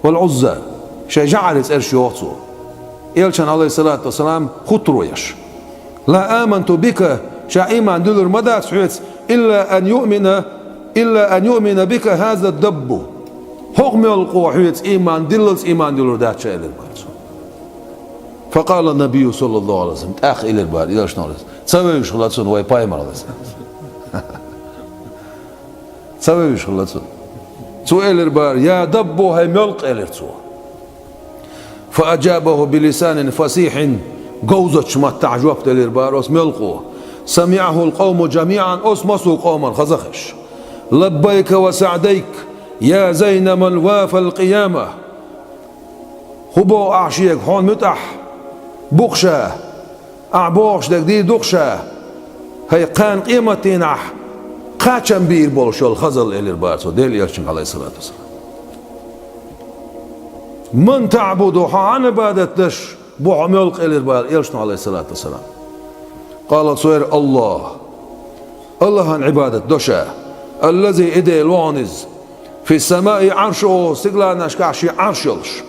«والعزى». Шайн жӀарийн цӀераш йоху цо. Элчанна, Ӏалайхиссалату вассалам, хутро еш. «لا آمنت بك», ша ийман дуьллур ма дац хьоьца, «إلا أن يؤمن، إلا أن يؤمن بك هذا الدب». ХӀокху моьлкъо хьоьца ийман диллалц ийман дуьллур дац ша, элира бара цо. «فقال النبي صلى الله عليه وسلم», тӀаккха элира бара Элчано: «Ца вевзаш хилла цунна вай пайхамар, Ӏалайхиссалату вассалам». Ца вевзаш хилла цунна. Цо элира бара: «يا دب», хӀай моьлкъа, элира цо. «فأجابه بلسان فصيح», говзачу маттахь жоп делира бара оцу моьлкъо. «سمعه القوم جميعا», оцу массо а къоман хаза хезаш. «لبيك وسعديك يا زين من وافى القيامة». ХӀун боху ахь шега, хьуна муьтӀахь бу-кх ша, ахь бохуш дерг дийр ду-кх ша, хӀай кхана къематдийнахь кхачам бийр болуш йолу хазалла, элира бара цо Делан Элчанга, Ӏалайхиссалату вассалам. «من تعبد», хьо хьан Ӏибадат деш бу хьо, моьлкъа, элира бара Элчано, Ӏалайхиссалату вассалам. «قال», цо элира: «الله». Аллахьан Ӏибадат до ша. «الذي», и Дела ву хьуна иза, «في السماء عرشه», стигланашкахь шен Ӏарш йолуш.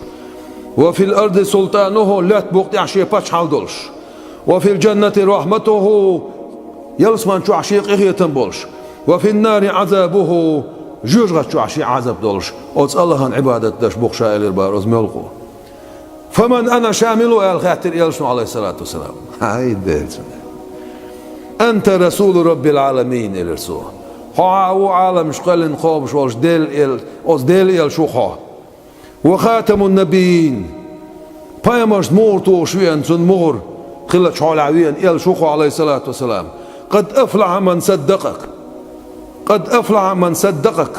«وفي الأرض سلطانه», лаьтта букъа тӀехь шен пачхьалкх долуш. «وفي الجنة رحمته», ялсаман чохь шен къинхетам болуш. «وفي النار عذابه», жоьжахати чохь шен Ӏазап долуш. Оцу Аллахьан Ӏибадат деш бу-кх ша, элира бара оцу моьлкъо. «فمن أنا», ша мила ву аьлла хаьттира Элчано, Ӏалайхиссалату вассалам. Хьай, Делан Элча. «أنت رسول رب العالمين», элира цо. Хьо хьан ву Ӏаламаш кхоьллина кхобуш волуш Делан Эл-, оцу Делан Элча ву хьо. «وخاتم النبيين». Пайхамаршна мухӀар тухуш веана, цунна мухӀар хиллачу хьолехь веана Элча ву хьо, Ӏалайхиссалату вассалам. «قد أفلح من صدقك». «قد أفلح من صدقك».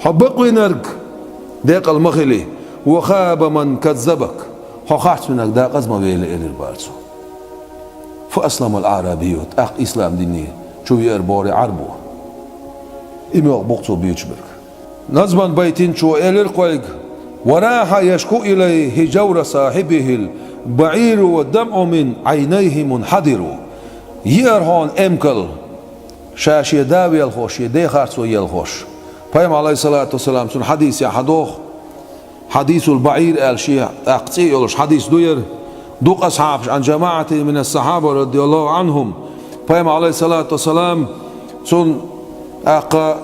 Хьо бакъвинарг декъала ма хили. «وخاب من كذبك». Хьо харцвинарг декъаза ма вели, элира бара цо. «فأسلم الأعرابي», тӀаккха ислам дине чу веара боху и Ӏарбо. И моьлкъа бу-кх цо буьйцуш берг. Назман байтинчо элира-кх вайга: «وراح يشكو إليه جور صاحبه البعير والدمع من عينيه منحدر». Еара хьуна эмкал, ша шен да велхош, шен ден харцо елхош. Пайхамар, Ӏалайхиссалату вассалам, цуьнан хьадисехь хьадоху, «حديث البعير» аьлла шен тӀаккха цӀе а йолуш хьадис ду яра. Дукха асхьабаш, «عن جماعة من الصحابة رضي الله عنهم», Пайхамар, Ӏалайхиссалату вассалам, цунна тӀаккха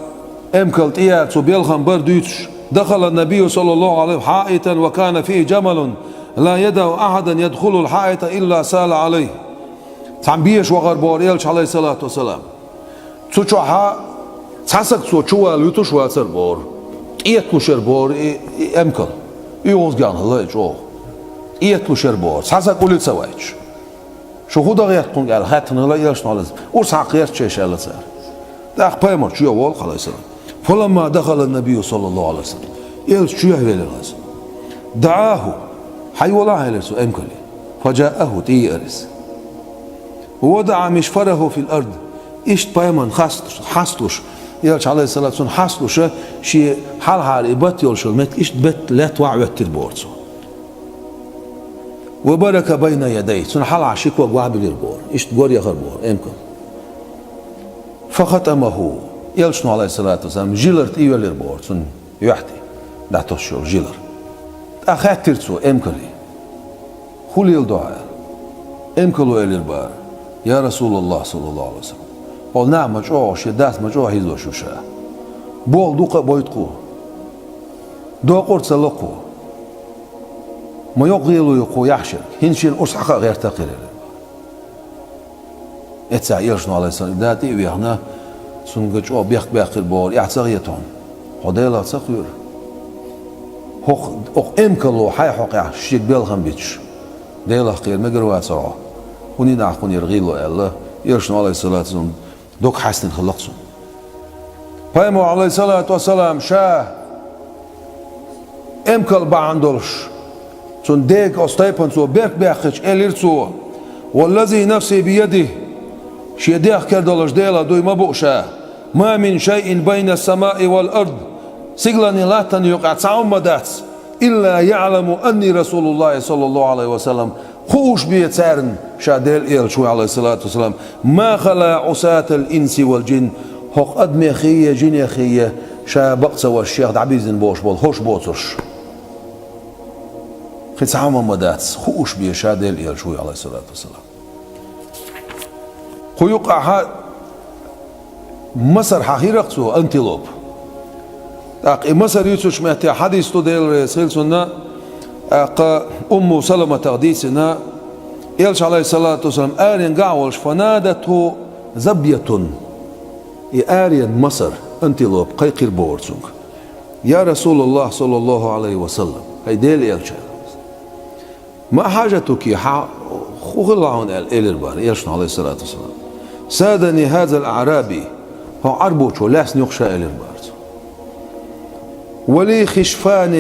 эмкал тӀеяьлла, цо белхан бар дуьйцуш: «دخل النبي صلى الله عليه وسلم حائطا وكان فيه جمل لا يدع أحدا يدخل الحائط إلا سال عليه». Цхьана беша вахара боху Элча, Ӏалайхиссалату вассалам. Цу чохь цхьа саг цо чувала вуьтуш вацара боху. КӀеталуш яра боху и, и эмкал. И гӀозгенна хилла и чӀогӀа. КӀеталуш яра боху. Цхьа саг улле ца вайтуш. «Шу хӀун дан гӀерта кхунга?» аьлла хаьттина хилла Элчано, Ӏалайхиссалам. «Урс хьакха гӀерта ша», аьлла цара. ТӀаккха пайхамар чу а волу-кх, Ӏалайхиссалам. «فلما دخل النبي صلى الله عليه وسلم». Элча чоьхьа велира иза. دعاه, хьайолахь, элира цо эмкале. فجاءه, тӀееара иза. ووضع مشفره في الأرض, иштта пайхамарна хьасталуш, хьасталуш, элча, عليه الصلاة والسلام, хьасталуш, шен хьалхара и бат йолуш йолу меттиг, иштта бат лаьтта ваьӀ оьттира боху цо. وبرك بين يديه, цунна хьалха ши ког ваьӀ биллира боху, иштта гор яхара боху эмкал. فختمه, элчано, عليه الصلاة والسلام, жилар тӀеоьллира боху цунна юьхь тӀе дӀатосуш йолу жилар. ТӀаккха хаьттира цо эмкале: «ХӀун леладо хьо?» — аьлла. Эмкало элира бара: «Я Расулаллах, саллаллаху Ӏалайхи ва саллам, хьо нах ма чӀогӀа, шен дас ма чӀогӀа хьийзош ву ша. Болх дукха а бойду кхо. Докъур а ца ло кхо. Ма йоккха гӀело ю кхо яхьаш ерг. ХӀинца шена урс хьакха а гӀерта а кхерар». Эццахь элчано, Ӏалайхиссалам, да тӀе а вехна, цуьнга чӀогӀа бехк баьккхира бохура: «Эхь ца хета хьуна? Хьо Делах ца кхоьру? ХӀокху, хӀокху эмкало хьайн хьокъехь шега белхам биташ, Делах кхера мегар вацара хьо? ХӀунда нах кхунера гӀийло?» — аьлла, элчано, Ӏалайхиссалату вассалам, дог хьаьстина хилла-кх цунна. Пайхамар, Ӏалайхиссалату вассалам, ша эмкал бахьана долуш, цунна дега оцу тайпана цо бехк баьккхича, элира цо: «والذي نفسي بيده», шен дегӀ кара долуш Делах дуй ма буу ша, «ما من شيء بين السماء والأرض», стигаланний латтанний юкъахь цхьа хӀума ма дац, «إلا يعلم أني رسول الله صلى الله عليه وسلم», хууш бен царна ша Делан элча ву, Ӏалайхиссалату вассалам, «ما خلا عصاة الإنس والجن», хӀокху адамеххий, жинеххий ша бакъ ца веш шех дӀабирзина болуш болу хӀорш боцурш. Кхин цхьа хӀума ма дац, хууш бен ша Делан элча ву, Ӏалайхиссалату вассалам. Кху юкъахь масар хьахийра-кх цо, антилопа. ТӀаккха и масар юьйцучу метте хьадис ду, Дела реза хила цунна, тӀаккха Умму Саламатах дийцина, элча, Ӏалайхиссалату вассалам, аренга а волуш, «فنادته ظبية», и аренан масар, антилопа, кхайкхира бохура цуьнга: «يا رسول الله صلى الله عليه وسلم», хӀай Делан элча, «ما حاجتك», хьан хӀун хилла хьуна аьлла, элира бара элчано, Ӏалайхиссалату вассалам: «صادني هذا الأعرابي», хӀокху Ӏарбочо лаьцна ю-кх ша, элира бара цо. «ولي خشفان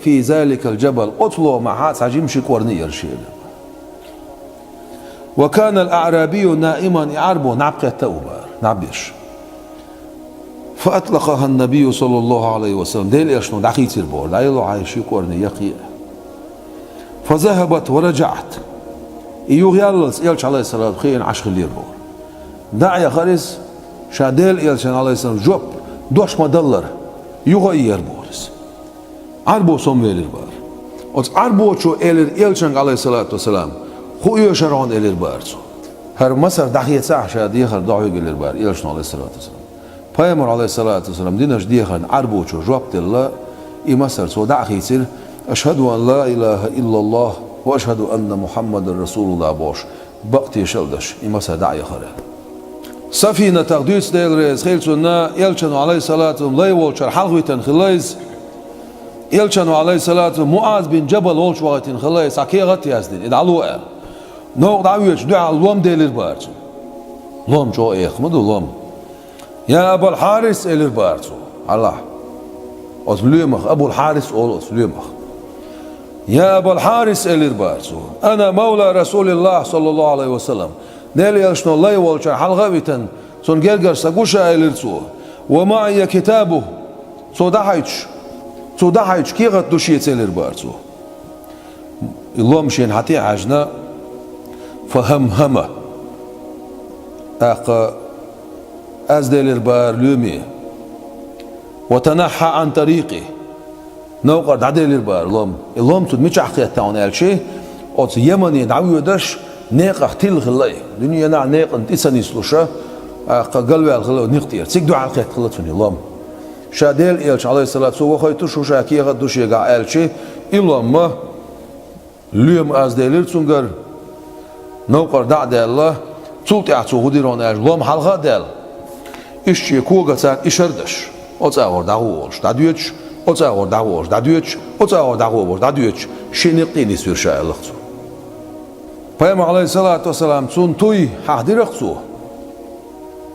في ذلك الجبل», оцу ломахь цхьа жима ши кӀорни яра шен, элира бара. «وكان الأعرابي نائما», и Ӏарбо наб кхетта а ву бара, наб еш. «فأطلقها النبي صلى الله عليه وسلم», Делан элчано дӀахийцира бохура, дӀаело хьайн ши кӀорни, яхъе а. «فذهبت ورجعت». И юхаяллалц элча, Ӏалайхиссалату, хиъна Ӏаш хиллера бохура. ДӀа а яхара иза, ша Делан элчан, Ӏалайхиссалам, жоп, дош ма-даллара, юха а еара бохура иза. Ӏарбо сомавелира бара. Оцу Ӏарбочо элира элчанга, Ӏалайхиссалату вассалам: «ХӀун оьшура хьуна?» — элира бара цо. «ХӀара масар дӀахецахьа, ша дехар до хьоьга», — элира бара элчано, Ӏалайхиссалату вассалам. Пайхамар, Ӏалайхиссалату вассалам, динарш дехарна Ӏарбочо жоп делла, и масар цо дӀа а хийцира: «أشهد أن لا إله إلا الله وأشهد أن محمدا رسول الله», — бохуш, бакъ тешалла деш, и масар дӀа а яхара. Сафинатах дуьйцу, Дела реза хила цунна, элчано, Ӏалайхиссалату вассалам, лай волчара хьалхавитина хилла иза. Элчано, Ӏалайхиссалату вассалам, МуӀаз бин Джабал волчу вахийтина хилла иза, цхьа кехат а яздина, и дӀало аьлла. Новкъа дӀавоьдучу дуьхьал лом делира бара цунна. Лом чӀогӀа экха ма ду, лом. «يا أبا الحارث», — элира бара цо. Аллахь. Оцу лоьмах, Абул Хьарис олу оцу лоьмах. «يا أبا الحارث», — элира бара цо. «أنا مولى رسول الله صلى الله عليه وسلم». Делан элчано лай волчара хьалха а витина, цунна гергара стаг ву ша, элира цо. «ومعي كتابه». Цо дӀахьуьйтуш, цо дӀахьуьйтуш кехат ду шеца, элира бара цо. И лом шена хьан тӀе а хьаьжна, «فهمهم». ТӀаккха аз делира бара лоьме. «وتنحى عن طريقي». Новкъара дӀаделира бара лом. И лом цунна мичахь кхетта хьуна аьлча, оцу Ямане дӀавоьдуш, некъах тилла хилла и. Дуьненахь некъана тӀе ца нислуша, тӀаккха галваьлла хилла и некъа тӀера. Цига дуьхьал кхетта хилла цунна и лом. Ша Делан элча, Ӏалайхиссалату, цо вахийтуш ву ша, кехат ду шега аьлча, и лом ма Лоьма аз делира цуьнгара, новкъара дӀа а даьлла, цул тӀаьхьа цо хӀун дира хьуна аьлча, лом хьалха а даьлла, иштта шен кога царна ишар а деш, оцу агӀор дӀагӀо олуш дӀадоьдуш, оцу агӀор дӀагӀо олуш дӀадоьдуш, оцу агӀор дӀагӀо олуш дӀадоьдуш, шен некъа тӀе нисвира ша, аьлла-кх цо. Пайхамар, Ӏалайхиссалату вассалам, цунна туй хьахдира-кх цо.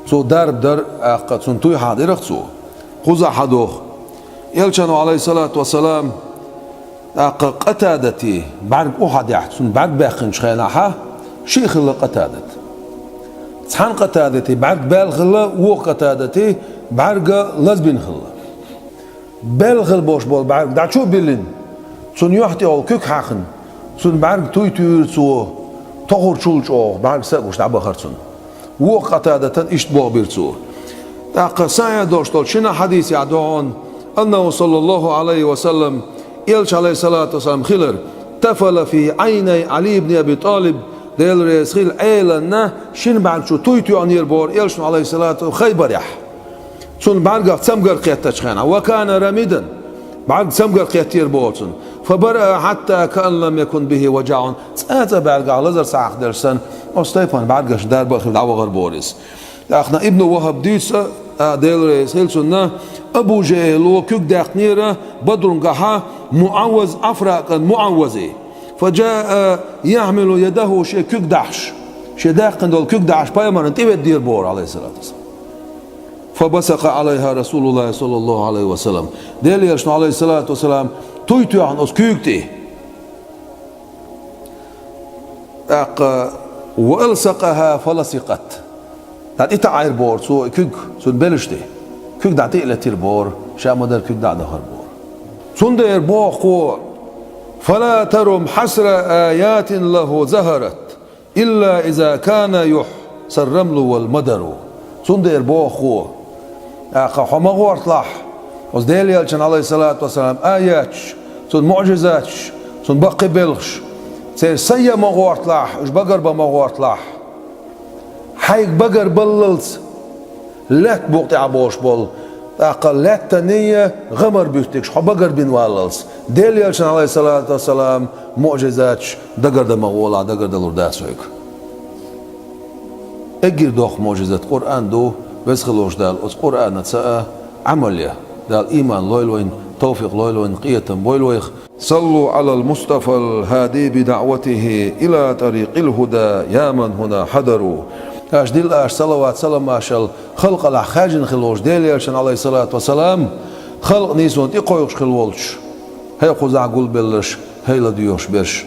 Цо дарба дара, тӀаккха цунна туй хьахдира-кх цо. Кхузахь хьадоху. Элчано, Ӏалайхиссалату вассалам, ТӀаккха Къатадати бӀаьрг ухьа даьхьад, цун бӀаьрг баьккхинчу хенахьа, шиъ хилла Къатадат. Цхьана Къатадати бӀаьрг баьлла хилла, вукху Къатадати бӀаьрг лазбина хилла. Баьлла хилла болуш болу бӀаьрг дӀа чу а биллина, цунна юьхь тӀехула куьг хьаьхна, цунна бӀаьрг туй туьйхира цо, тохурчул чӀогӀа бӀаьрг са а гуш дӀабахара цунна. Вукху Къатадатан иштта боху бира цо. ТӀаккха сан а долуш долчу шина хьадисехь ду хьуна, аннаху саллаллаху Ӏалайхи ва саллам, Элча, Ӏалайхиссалату вассалам, хилар, тафала фи Ӏайнай Ӏали ибн Аби ТӀалиб, Дела реза хила, Ӏеланна шина бӀаьрг чу туй тоьхнера бохура Элчано, Ӏалайхиссалату, Хайбарехь. Цунна бӀаьргах цамгар кхеттачу хенахь, ва кана рамидан, бӀаьрг цамгар кхеттера боху цунна. Фа бараа хьатта каан лам якун бихи важаун, цкъа-цкъа бӀаьргах лазар ца хьахделча санна, оцу тайпана бӀаьргаш дарба а хилла дӀавахара бохура иза. ТӀаккха Ибну Вахаб дуьйцу, а, Дела реза хила цунна, Абу ЖахӀало куьг даьккхинера Бадрун гахьа МуӀавваз, Ӏафра кӀант МуӀаввазе. Фа жаа яхьмилу ядаху, шен куьг дахьаш, шен даьккхина долу куьг дахьаш пайхамарна тӀеведдера бохура, Ӏалайхиссалату вассалам. Фа басакъа Ӏалайха Расулуллахи саллаллаху Ӏалайхи ва саллам. Дела Элчано, Ӏалайхиссалату вассалам, туй тоьхна оцу куьйга тӀе. ТӀаккха ва алсакъаха фа ласикъат. ДӀа тӀе таӀийра бохура цо и куьг, цунна белаш тӀе. Куьг дӀа тӀе а летира бохура, ша ма-дарра куьг дӀа а дахара бохура. Цундела боху кхо: «Фала тарум хьасра аятин лаху захарат, илла иза кана юхь саррамлу вал мадару». Цундела боху кхо, тӀаккха хьо ма гӀорталахь оцу Дела Элчан, Ӏалайхиссалату вассалам, аяташ, цунна муӀжизаташ, цунна баккхий белхаш, церан са ян ма гӀорталахь, уьш багарбан ма гӀорталахь. Хьайга багарбаллалц, лаьтта букъа тӀехь болуш болу, тӀаккха лаьттанийн гӀамар буьттигаш хьо багарбина валлалц, Дела Элчан, Ӏалайхиссалату вассалам, муӀжизаташ дагардан ма гӀолахь, дагардалур дац хьоьга. Эггара доккха муӀжизат Къуръан ду, Веза хилла волчу Дала оцу Къуръанаца а Ӏамал ян. Дала ийман лойла вайна, тавфикъ лойла вайна, къинхетам бойла вайх. Саллу Ӏалал Мустафал хӀади би даӀватихи ила тӀарикъил хӀуда, я ман хӀуна хьадару. Аша дилла аша салават-саламашал халкъалахь хаьржина хилла волчу Дела Элчан, Ӏалайхиссалату вассалам, халкъ нийсонан тӀе кхойкхуш хилла волчу, хӀай кхузахь гулбелларш, хӀай ладоьгӀуш берш.